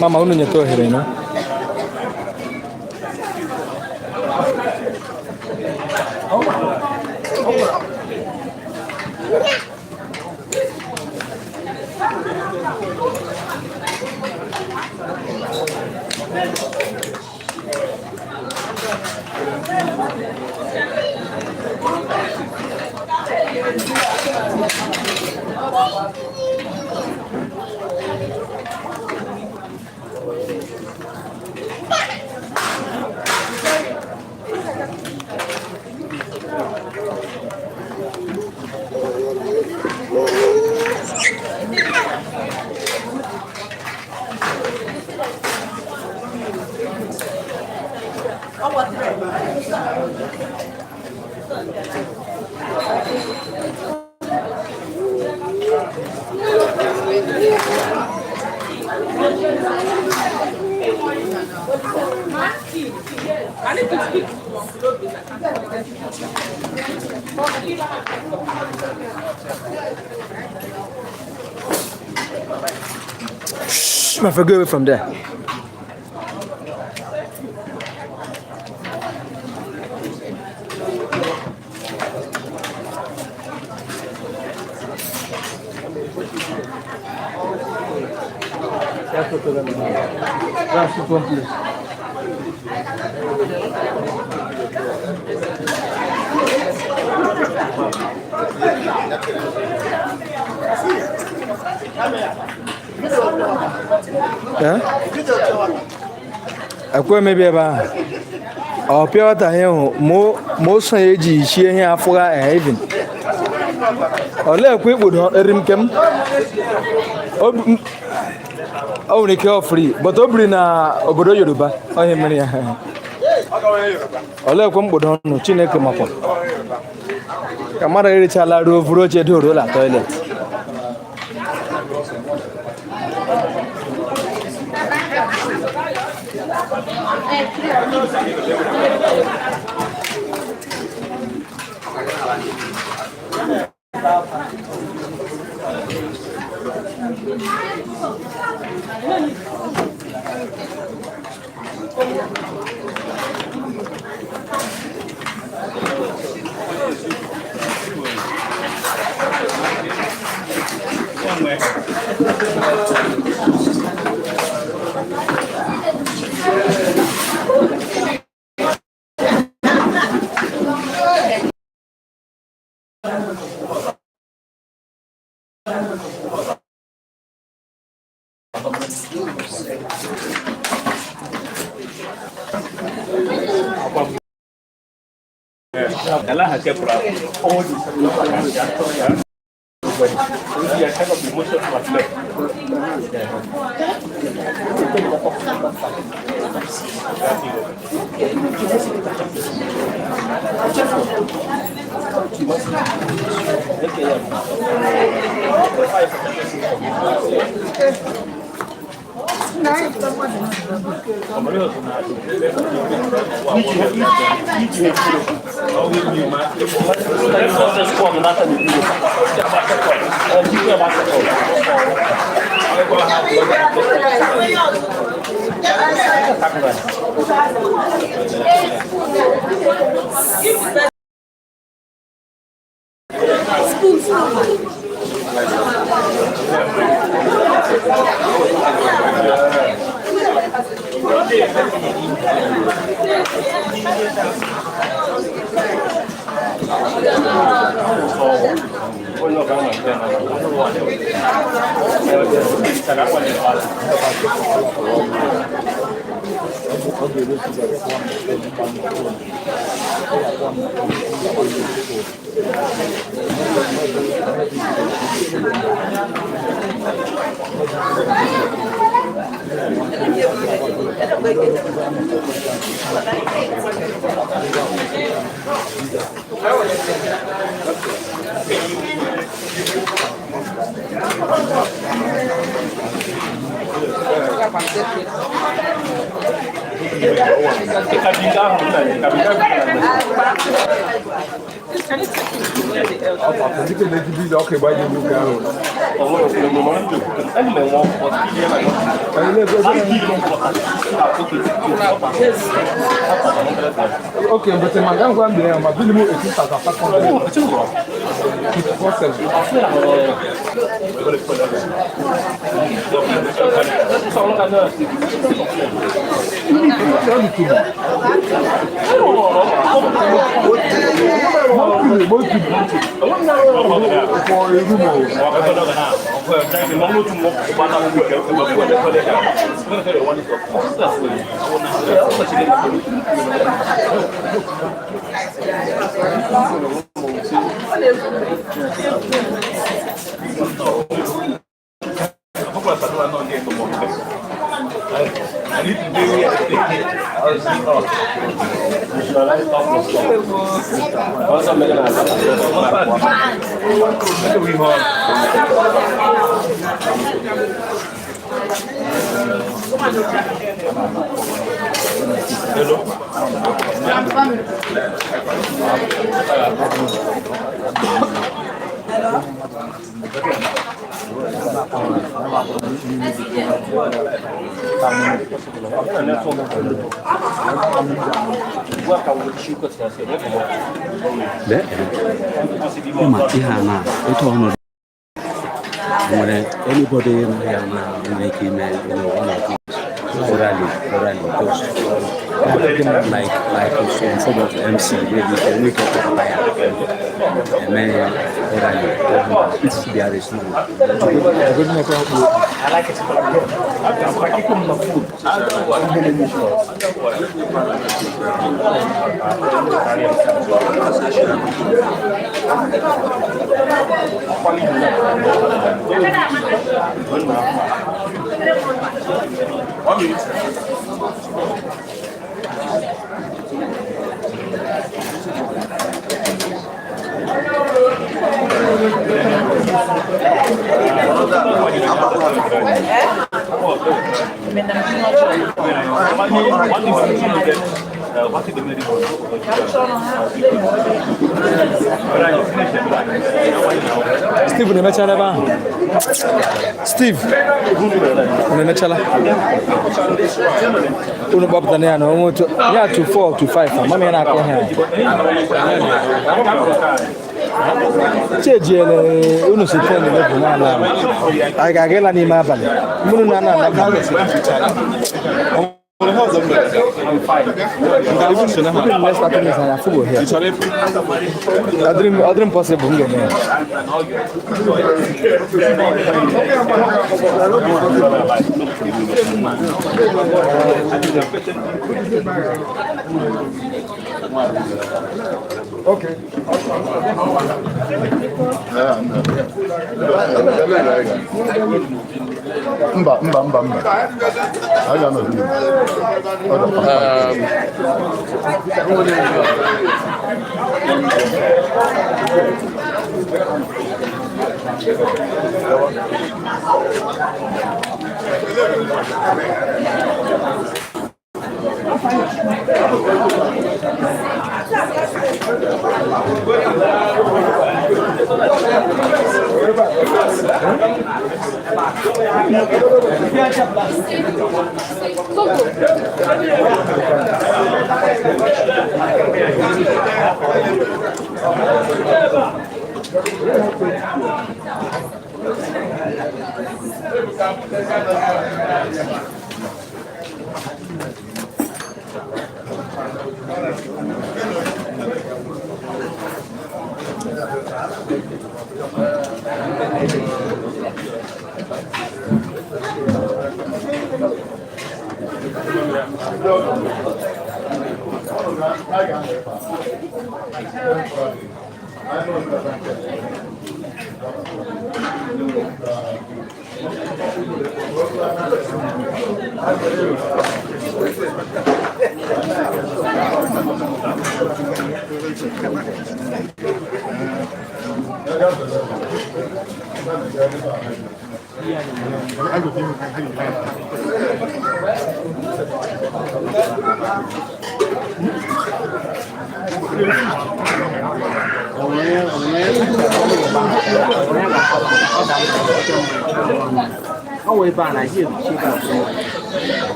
Mama, unu nyetụ ohere na. Shh, my friend, go away from there. That's the one place. Eh? Ekwe mebi ebe ahụ. Ọ pịa ọta ihe hụ ma o so ya eji shie ihe afụgha even. Olee ekwe ikpudo eri m kem? O nwere ike ọ free, but o biri na obodo Yoruba, onye mere ya. Olee ekwe mkpudo ọnụ Chineke makwa. Ka mmadụ erichala ruo vuru oche doro la toilet. Okay, but my grand there, my bill is 2,500. Ịma ihe a na otu ọnọdụ. Nwere anybody nọ ya na nwere ike ime one or two orally, just like some form of MC, maybe enwe ike kpọpụta ya eme ya orally if there is none. One minute. Steve na-emechala ebe ahụ. Steve unu emechala unu kpọpụtara ya na onwe otu ya to 4 to 5 amam ya na-akụ ihe a chejiele unu si 10 11 na-ala ala anyị ga-aga ịla n'ime abalị mmiri na ana ala. Even next 30 minutes, I full here. I dream possible. M ga-eme ya. Okay. Mba, mba, mba, mba. A ga-anọ n'ime. Ọ dị mkpa.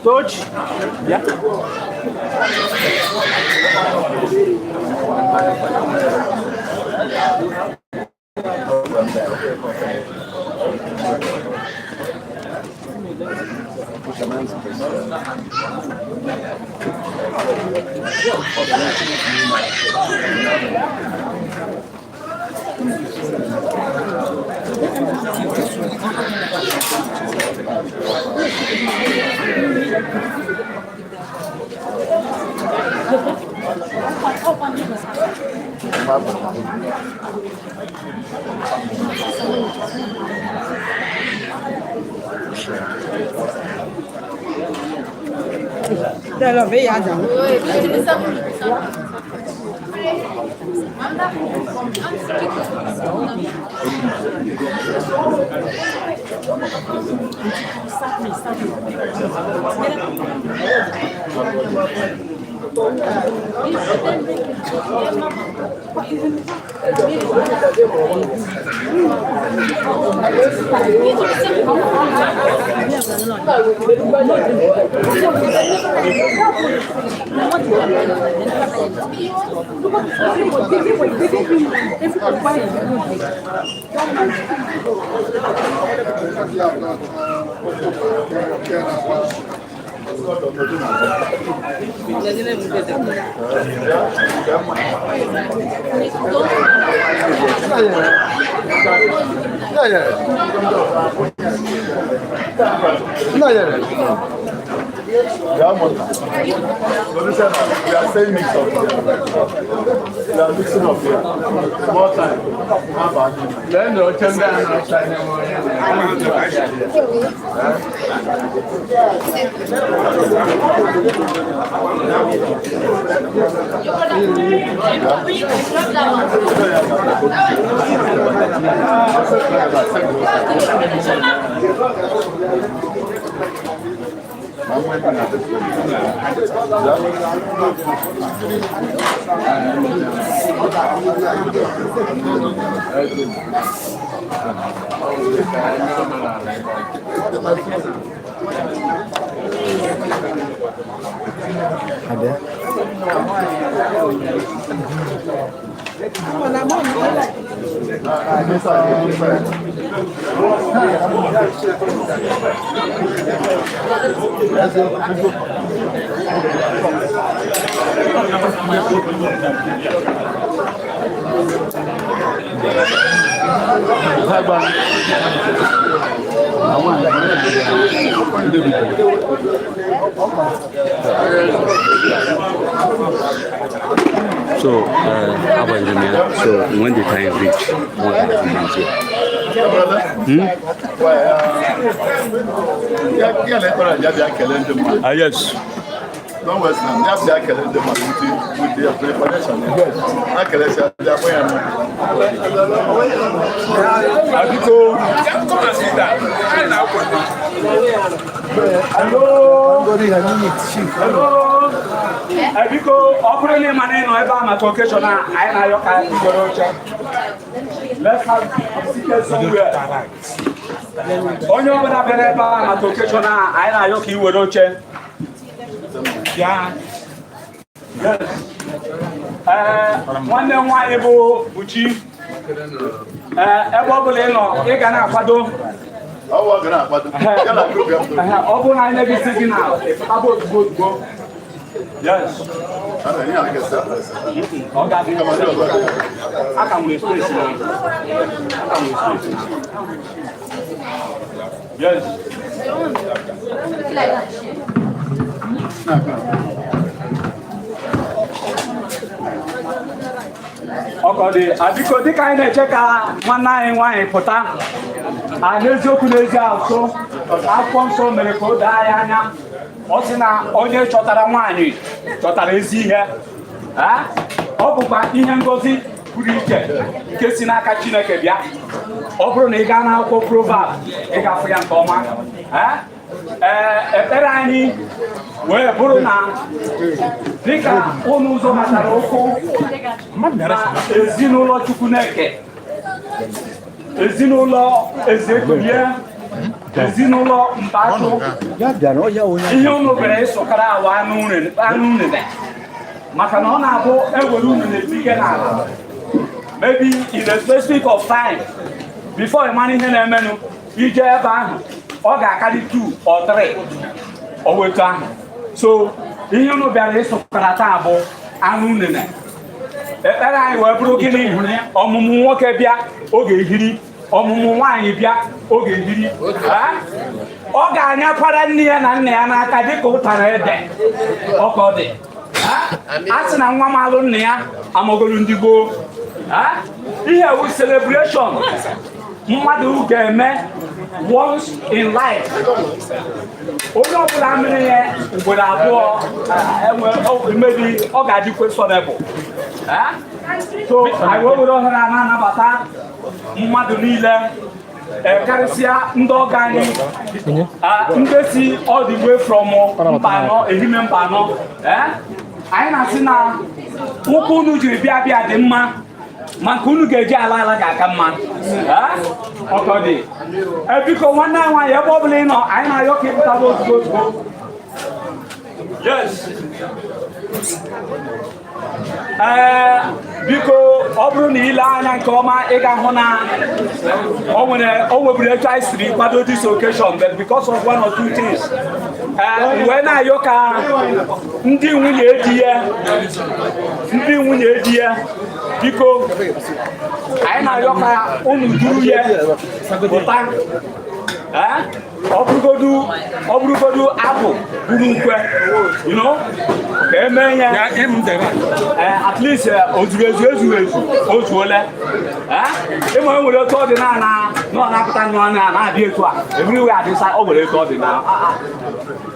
Touch. Yeah. 对了，没牙长。So this one, we are saying mix up here. We are mixing up here. More time. How about you? Lee na oche ndị a na-acha anya ma onye So, our engineer, so when the time reach, what happens here? Hmm? Ah, yes. Don't waste time. Just say, "Akele ndị mmadụ," with the preparation. Yes. Akele sị, "Abịa kpọ ya na." Abiko. Come and sit down. Hello. Hello. Biko, ọ bụrụ na ị ma na ị nọ ebe a maka occasion a, anyị na-ayọ ka anyị gwere oche. Let's have seated somewhere. Onye ọbụla bịara ebe a maka occasion a, anyị na-ayọ ka ị were oche. Bịa. Yes. Ee, nwanne m nwaanyị bụ Buchi. Ee, ebe ọ bụla ị nọ, ị ga na-akwado. Ọ bụ ọ ga na-akwado. Ya na group ya. Ehe, ọ bụrụ na anyị na-egisi gị na ịpụtaba ozugbo ozugbo. Yes. Ọ ga-adị. A ka nwere space na. A ka nwere space na. Yes. Ọkọ dị abiko dịka anyị na-eche ka nwanne anyị nwaanyị pụta a n'eziokwu n'ezi asụ akwụkwọ nsọ mere ka o doo anyị anya ọ sị na onye chọtara nwaanyị chọtara ezi ihe. Ah, ọ bụkwa ihe ngozi pụrụ iche nke si n'aka Chineke bịa. Ọ bụrụ na ị gaa n'akwụkwọ Proverb ị ga-afụ ya nke ọma. Ah, ee, ekpere anyị wee bụrụ na dịka ụnụ ụzọ matara ụkwụ na ezinụlọ Chukwuneke, ezinụlọ Ezekulie, ezinụlọ Mbachụ, ihe unu bere ịsụkara awa anụ unene maka na ọ na-abụ ewere unene etike n'ala maybe in a specific of time before ị mara ihe na-emenụ ije ebe ahụ ọ ga-akarị 2 or 3 o wetu ahụ. So ihe unu bịara ịsụkara taa bụ anụ unene. Ekpere anyị wee bụrụ gịnị? Ọmụmụ nwoke bịa oge ehiri, ọmụmụ nwaanyị bịa oge ehiri. Ọ ga-anyakwara nne ya na nna ya n'aka dịka ụtara ede ọkọ dị. A sị na nwa m alụ nna ya amagolu ndị gboo. Ihe wu celebration mmadụ ga-eme once in life. Onye ọbụla mere ya ugboro abụọ maybe ọ ga-adị questionable. So anyị wee were ohere a na-anabata mmadụ niile, karịsịa ndị ọgọ anyị, ndị si all the way from Mbanọ, Ehime Mbanọ. Anyị na-asị na ụkwụ unu jiri bịa bịa dị mma, ma nke unu ga-eji ala ala ga-aka mma. Ọkọ dị. Biko, nwanne anyị nwaanyị, ebe ọ bụla ị nọ, anyị na-ayọ ka ị pụtaba ozugbo ozugbo. Yes. Ee, biko, ọ bụrụ na ile anya nke ọma, ị ga-ahụ na o nwere o nweburu etu anyị siri kwado this occasion, but because of one or two things, ee, wee na-ayọ ka ndị nwunye di ya, ndị nwunye di ya, biko, anyị na-ayọ ka unu duru ya pụta. Ee, ọ bụrụgodu abụ buru ukwe ka eme ya. At least o zuru ezu, ezuru ezu, o zuole. Ịma e nwere otu ọ dị na na ọ na-apụta nnọọ na na-abịa etu a everywhere adịsa. O nwere etu ọ dị na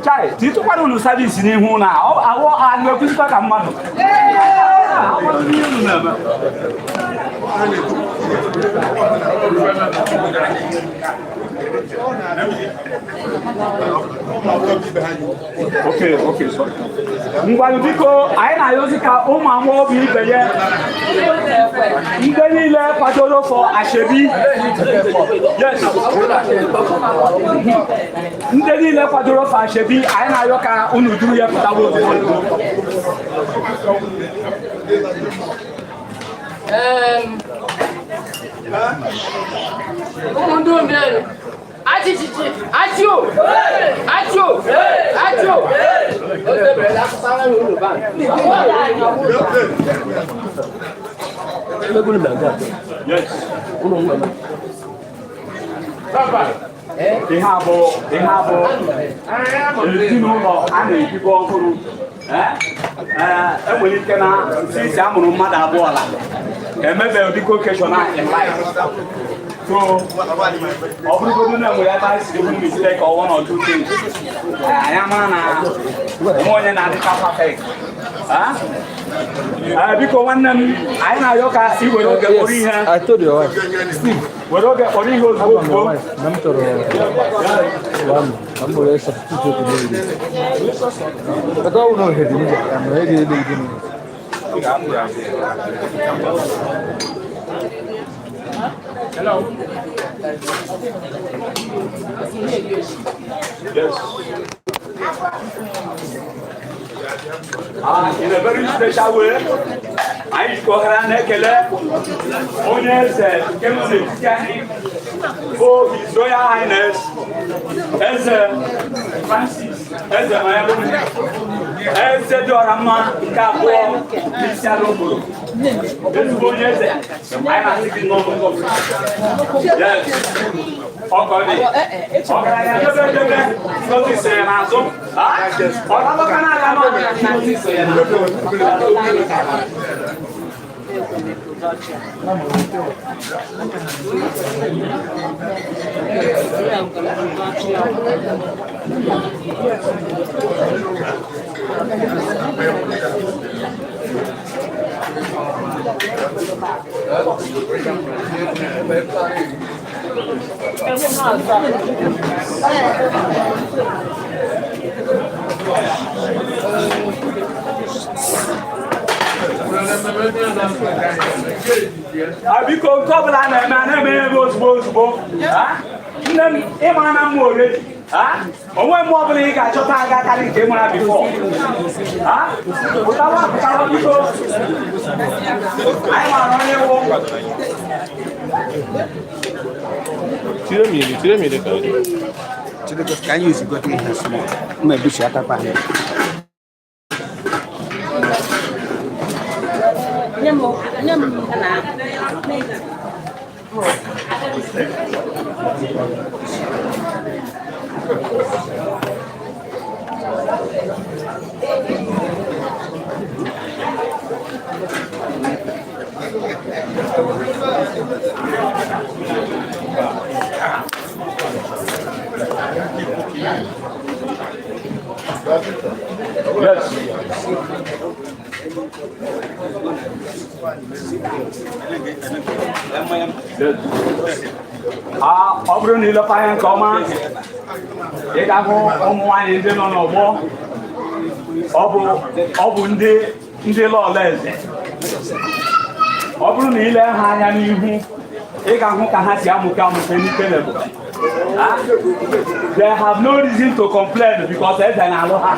chai titụkwara unu service n'ihu na ahụ a na-ekwuzikwa ka mmadụ. Ihe unu na-eme. Okay, sorry. Ngwanụ, biko, anyị na-ayọzi ka ụmụ agbọghọ ibe ya, ndị niile kwadoro for asoebi, yes, ndị niile kwadoro for asoebi, anyị na-ayọ ka unu duru ya pụtawa ozugbo ozugbo. Ụmụ ndị omere achịchịchị achị o achị o achị o o debere akụkọ agha n'ụlọ bank. Yes. Ihe a bụ ezinụlọ a na-ebigo ọhụrụ. Enwere ike na since a mụrụ mmadụ abụọ la emebeghị ụdịka occasion a in life. So ọ bụrụgodu na enwere ebe anyị siri hụ mistake or one or two things, anyị amara na onwe onye na-adịka perfect. Biko, nwanne m, anyị na-arịọ ka ị were oge kpọrọ ihe. I told your wife. Steve. Were oge kpọrọ ihe ozugbo Agwa m your ozugbo. wife na m chọrọ one ka m were substitute otu n'oge. But ọ bụ na ohere dị n'ije ka m ege ele gị n'ụlọ. Hello. Yes. In a very special way, anyị jikọtara na-ekele onye eze nke nọ n'etiti anyị bụ His Royal Highness Eze Francis Eze Mayelu, eze dị ọra mma nke abụọ n'isi ala obodo. Ezigbo onye eze, anyị na-asị gị n'ọnụ. Yes. Ọkọ dị. Ọgaranya debe debe, ngozi so ya n'azụ. Ọ na-alọka n'aka nọ, ngozi so ya n'azụ. Biko, nke ọbụla a na-eme ya ebe ozugbo ozugbo. Nne m, ịma na mma already. Onwe mgbe ọbụla ị ga-achọta aga karị nke ị mara before. Pụtawa, pụtawa, biko. Anyị mara onye wụ. Tire mmiri, tire mmiri ka ọ dị. Ka anyị use gote ihe small. Mma ebuchi aka pa. Nye m na. Yes. Ọ bụrụ na ilepa anya nke ọma, ị ga-ahụ ụmụ nwaanyị ndị nọ n'ọgbọ. Ọ bụ ndị lọlọ eze. Ọ bụrụ na ile ha anya n'ihu, ị ga-ahụ ka ha si amụke amụke n'ike na ebube. They have no reason to complain because eze na-alụ ha.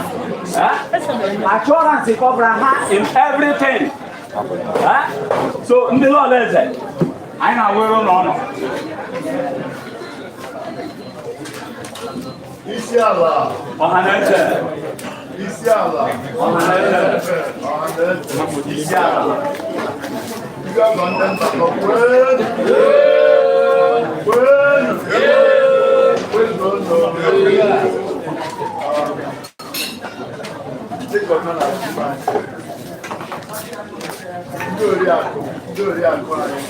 Assurance cover ha in everything. So ndị lọlọ eze, anyị na-awere ụlọ ọnọ. Isi ala. Ọhaneze. Isi ala. Ọhaneze. Ọhaneze. Isi ala. Ndị ọgọ ndị ntakọ kwenu. Kwenu. Kwenu ụnụ. Dịka omenala Igbo anyị. Ndị oriakụ anyị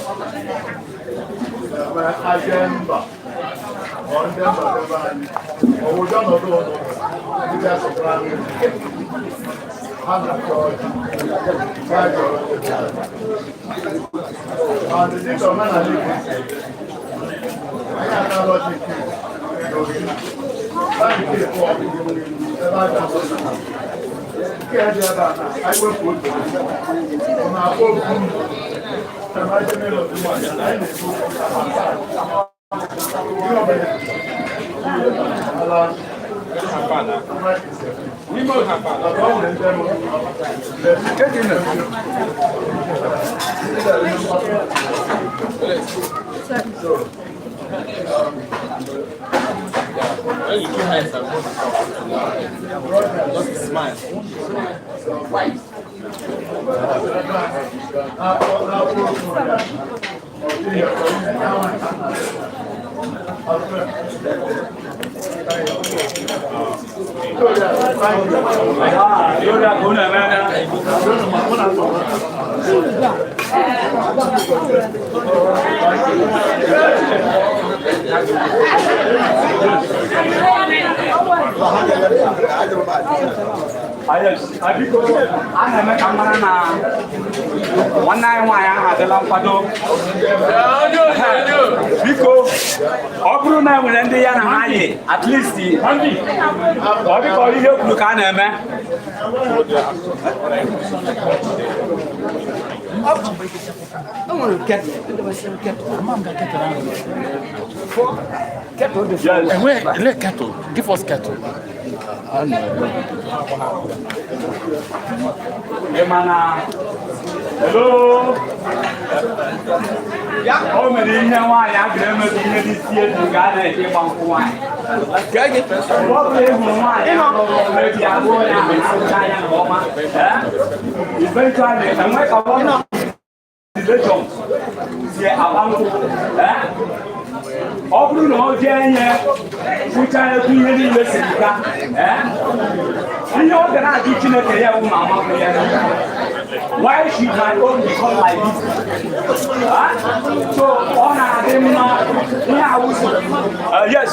na-eme aje mba ọ ndị mba debe anyị ọwụdọ ọnọdụ ụnụ ndị bịa sọpụrụ anyị ha na-achọ ọjị ha jọrọ and dịka omenala Igbo si dị, anyị anara ọjị nke n'obi anyị nke ịbụọ ebe a ga-asọ nke a dị ebe a na anyị wepụ otu ọ na-akpọ okwu anyị na-ekwu ihe ọbụla ala. When you two hands are both just smile. Biko, a na-eme ka m mara na nwanne anyị nwaanyị ahụ adịla nkwado. Biko, ọ bụrụ na e nwere ndị ya na ha yi, at least ọ dịka ihe kwuru ka a na-eme. O nwere kettle, edebesịrị m kettle, ama m ka kettle ahụ. Kettle dị. Enwe ele kettle, give us kettle. Ị ma na hello, o mere ihe nwaanyị a ga-emebi ihe n'isi eji ka a na-eji ịgba nkwụ nwaanyị. Mgbe ọ bụla ị hụrụ nwaanyị lụrụ mebi agụụ ya ahụ na-ahụcha anya nke ọma, eventually enwe ka one of relation si agba nkwụ. Ọ bụrụ na ọ jee nye kwụcha etu ihe niile siri gaa, ihe ọ ga na-ajụ Chineke ya bụ ma amapụ ya, "Why should my own become like this?" So ọ na-adị mma ihe awụsi. Yes,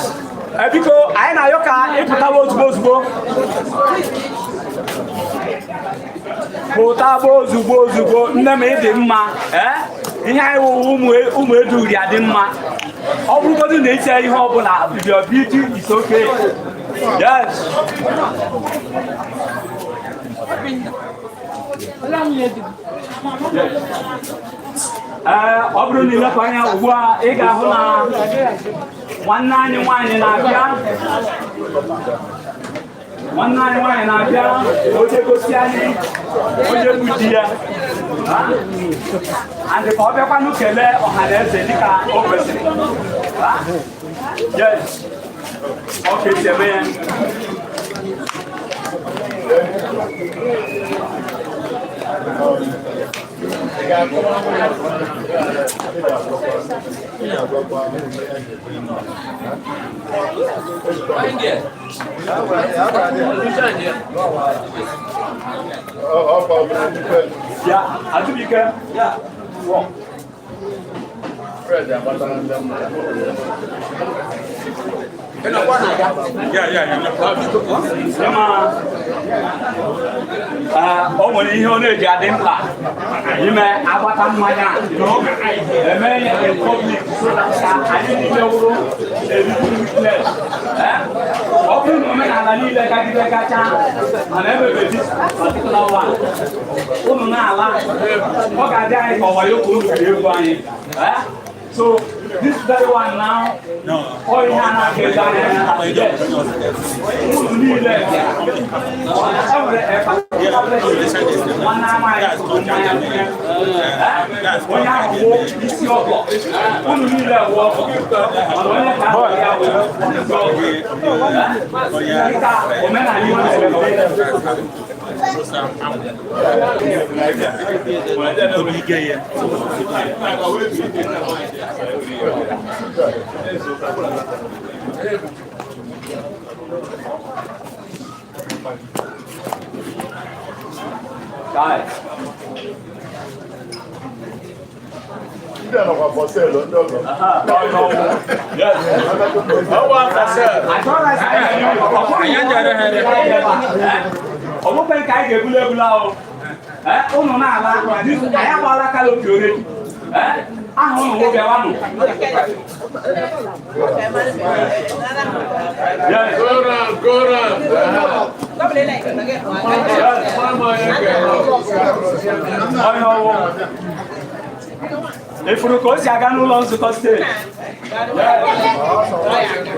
biko, anyị na-ayọ ka ịpụtawa ozugbo ozugbo, pụtaba ozugbo ozugbo. Nne m, ịdị mma. Ee, ihe anyị wụ ụmụ eduri adị mma. Ọ bụrụgodị na iche ihe ọbụla, your beauty is okay. Yes. Ee, ọ bụrụ na ilepụ anya ugbu a, ị ga-ahụ na nwanne anyị nwaanyị na-abịa. Nwanne anyị nwaanyị na-abịa onye gosi anyị onye bụ di ya and ka ọ bịakwanụ kelee ọha na eze dịka o kwesịrị. Yes, ọ ka esi eme ya. Ya, Azubike, ya. Fred agbatara ndị mmadụ. Ịma, o nwere ihe ọ na-eji adị mkpa ime agbata mmanya eme ya in public so that ka anyị niile wụrụ a living witness. Ọ bụrụ na omenala niile gagide gacha mana emebe this particular one, unu na-ala, ọ ga-adị anyị ka ọwayo ka unu biri egwu anyị. So this very one now, ọ ihe a na-aka edo anya ya, yes. Unu niile bịara. E nwere a particular person, nwanne amaghị tụrụ mmanya nwunye. Onye ahụ wụ isi ọgọ. Unu niile wụ ọgọ. Mana onye ka ahụ ya wụ isi ọgọ. Dịka omenala Igbo siri dị. Guys. Ndị a nọkwa for sale, ndị ọgọ. Ọ bụkwa nke anyị ga-ebuli ebula o. Ụnụ na-ala, anyị agbaala kalopi oredi. Aha ụnụ nwoke wanụ. Yes. Go round, go round. Onye ọwụ. Ifuru ka o si aga n'ụlọ nzukọ steeti.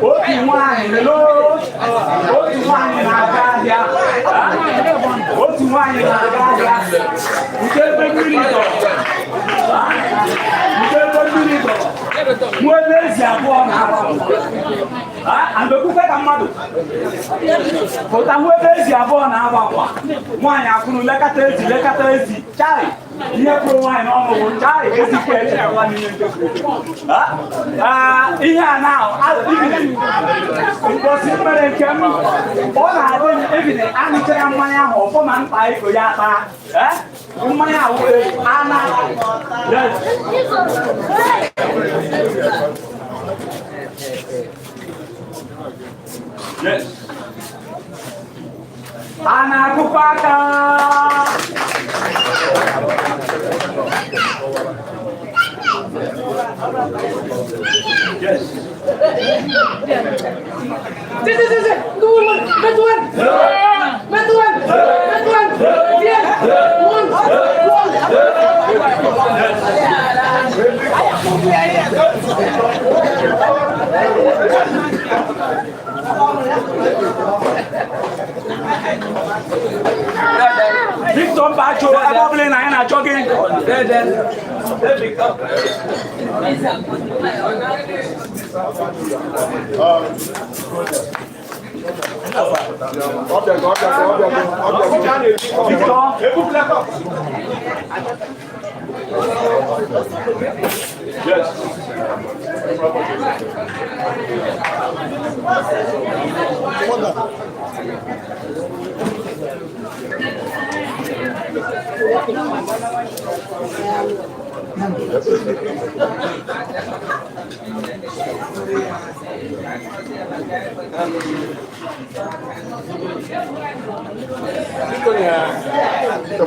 Otu nwaanyị, hello. Otu nwaanyị na-aga ahịa. Otu nwaanyị na-aga ahịa. Nke ebe mmiri dọrọ. Nke ebe mmiri dọrọ. Nwa ebe ezi abụọ na-agba. Andokwukwe ka mmadụ. Pụta hụ ebe ezi abụọ na-agba akwa. Nwaanyị akwụrụ lekọta ezi lekọta ezi. Chai! Ihe kwuru nwaanyị n'ọnụ bụ chai ezi ka echekwala n'ime nke kwuru. Ihe a na ụbọchị mere nke m ọ na-adị m ebine aṅụchara mmanya ahụ ọfọ ma mkpa iko ya taa. Mmanya ahụ ana. Yes. Yes. A na-akụkọ aka. Yes. Victor Mbacho, ebe ọ bụla ị na anyị na-achọ gị. Victor. Yes.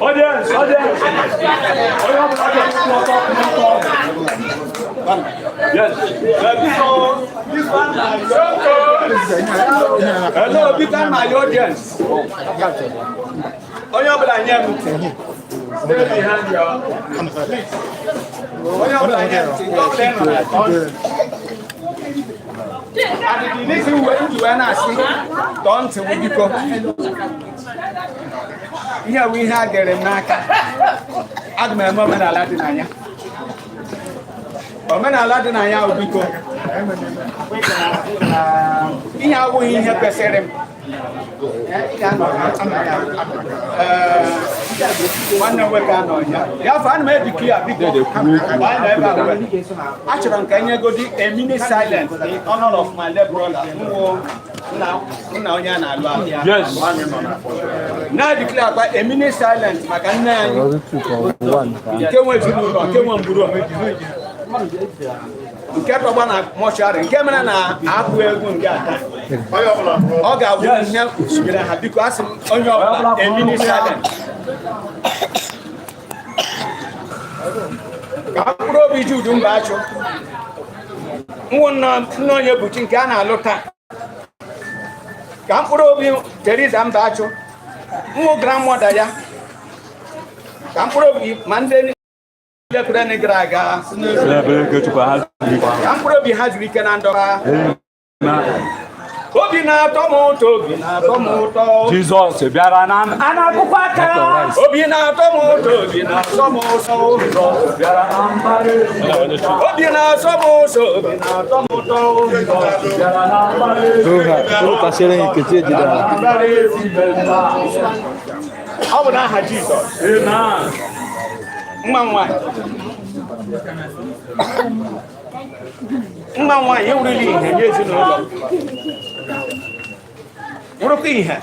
Audience, audience. Onye ọbụla ga-akwụ ọtọ, kwụ ọtọ. Yes. Hello, biko my audience. Onye ọbụla nye m ntị. Stay behind your please. Onye ọbụla nye m ntị, nke ọbụla ị nọ na tọọ ntị. Adịdị n'isi uwe nji wee na-asị tọọ ntị wụ biko. Ihe bụ ihe a gere m n'aka. Aga m eme omenala dị na ya. Omenala dị na ya bụ biko. Ihe abụghị ihe kwesịrị m. Nwanne m nwoke anọ ya. Ya afọ ana m ediklia biko. Anyị nọ ebe a wee. Achọrọ m ka enyegodi a minute silence in honor of my late brother nwo nna onye a na-alụ alụ. Yes. Na-ediklia kwa a minute silence maka nne anyị nke nwe ezinụlọ nke nwe mgburu. Nke tọgba na mortuary nke mere na akụ egwu nke a taa. Ọ ga-abụ ihe nyere ha. Biko, asị m onye ọbụla a minute silent. Ka mkpụrụ obi Jude Mbachụ nwụ nna onye buchi nke a na-alụ taa, ka mkpụrụ obi Teresa Mbachụ nwụ grandmother ya, ka mkpụrụ obi ma ndị niile kwere gara aga, ka mkpụrụ obi ha zuru ike na ndọba. Obi na-atọ m ụtọ, obi na-atọ m ụtọ. Jizọs bịara na a na-akụkọ aka. Obi na-atọ m ụtọ, obi na-atọ m ụtọ. Jizọs bịara na mbara ezi. Obi na-atọ m ụtọ, obi na-atọ m ụtọ. Jizọs bịara na mbara ezi. Pasịrị Nkechi ejide ha. Mbara ezi mba. Ọ bụ n'aha Jizọs. Amen. Nwa m nwaanyị, nwa m nwaanyị, ewurila ihe nye ezinụlọ, wụrụkwa ihe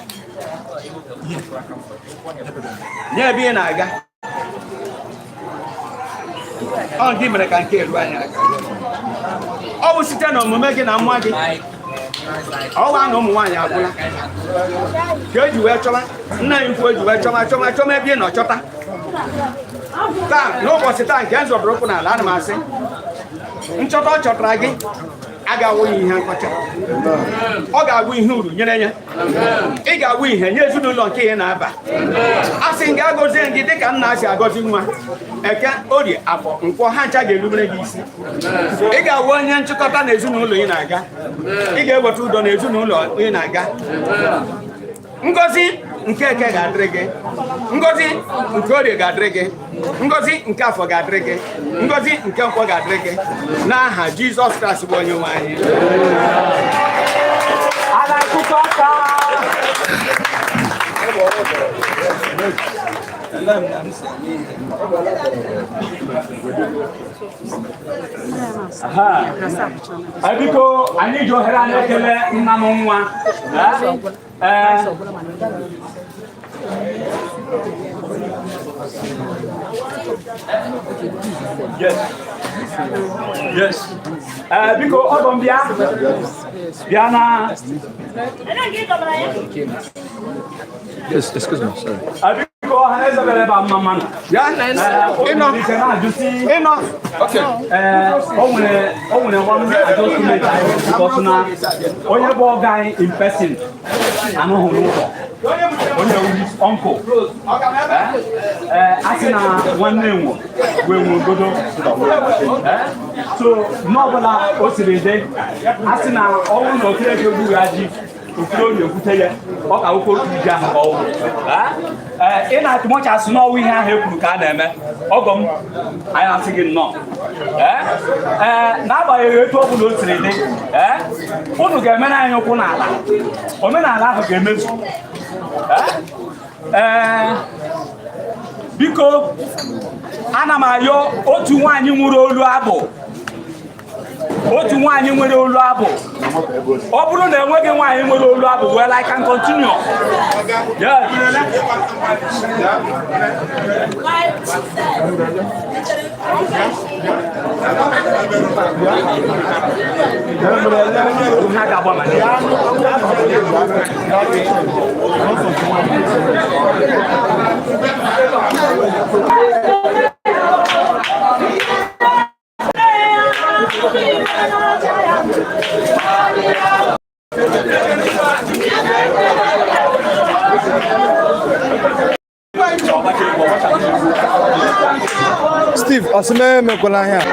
nye ebe ị na-aga. Ọ gị mere ka nke eru anyị aka. Ọ bụ site na omume gị na nwa gị ọwa na ụmụ nwaanyị agwụla ka eji wee chọba nna anyị ukwu, eji wee chọba chọba chọba ebe ị nọ chọta taa. N'ụbọchị taa nke nzọbụrụ ụkwụ n'ala, ana m asị nchọta ọ chọtara gị agawụ ya ihe nkọcha, ọ ga-abụ ihe uru nyere ya. Ị ga-abụ ihe nye ezinụlọ nke ị na-aba. A sị m gị agọzie gị dịka nna si agọzi nwa. Eke, Orie, Afọ, Nkwọ, ha ncha ga-erubere gị isi. Ị ga-abụ onye nchịkọta na ezinụlọ ị na-aga. Ị ga-eweta udo na ezinụlọ ị na-aga. Ngọzi nke Eke ga-adịrị gị, ngọzi nke Orie ga-adịrị gị, ngọzi nke Afọ ga-adịrị gị, ngọzi nke Nkwọ ga-adịrị gị, n'aha Jizọs Kraịst bụ onye nwe anyị. A na-akụkọ aka. Aha. Biko, anyị ji ohere a na-ekele nna m nwa. Ee. Yes. Biko, ọgọ m, bịa. Bịa na. Yes, excuse me, sorry. Biko, ọha na eze bịara ebe a, mma mmanụ. Ya. Ịnọ. Na-ajụsi. Ịnọ. Okay. Ee, o nwere one adjustment anyị, because na onye bụ ọgọ anyị in person anụghị n'ụlọ, onye wu his uncle. Ee, a sị na nwanne nwo wee nwe ogodo. Ee, so n'ọbụla o siri dị, a sị na ọnwụ na Okereke egbughị ji okiri oyi ekwute ya, ọ ka akwụkwọ otu ji ahụ ka ọ wụ. Ee, ị na-atụmọcha asị n'ọnwụ ihe ahụ e kwuru ka a na-eme. Ọgọ m, anyị na-asị gị nnọọ. Ee ee, n'agbanyeghị etu ọ bụla o siri dị, ee, unu ga-emere anyị ụkwụ n'ala, omenala ahụ ga-emezu. Ee, biko, ana m ayọ otu nwaanyị nwere olu abụ, otu nwaanyị nwere olu abụ. Ọ bụrụ na enweghị nwaanyị nwere olu abụ, well, I can continue. Yes. Ha ga-agba ma Steve, ọsịmẹ emekwala ihe a.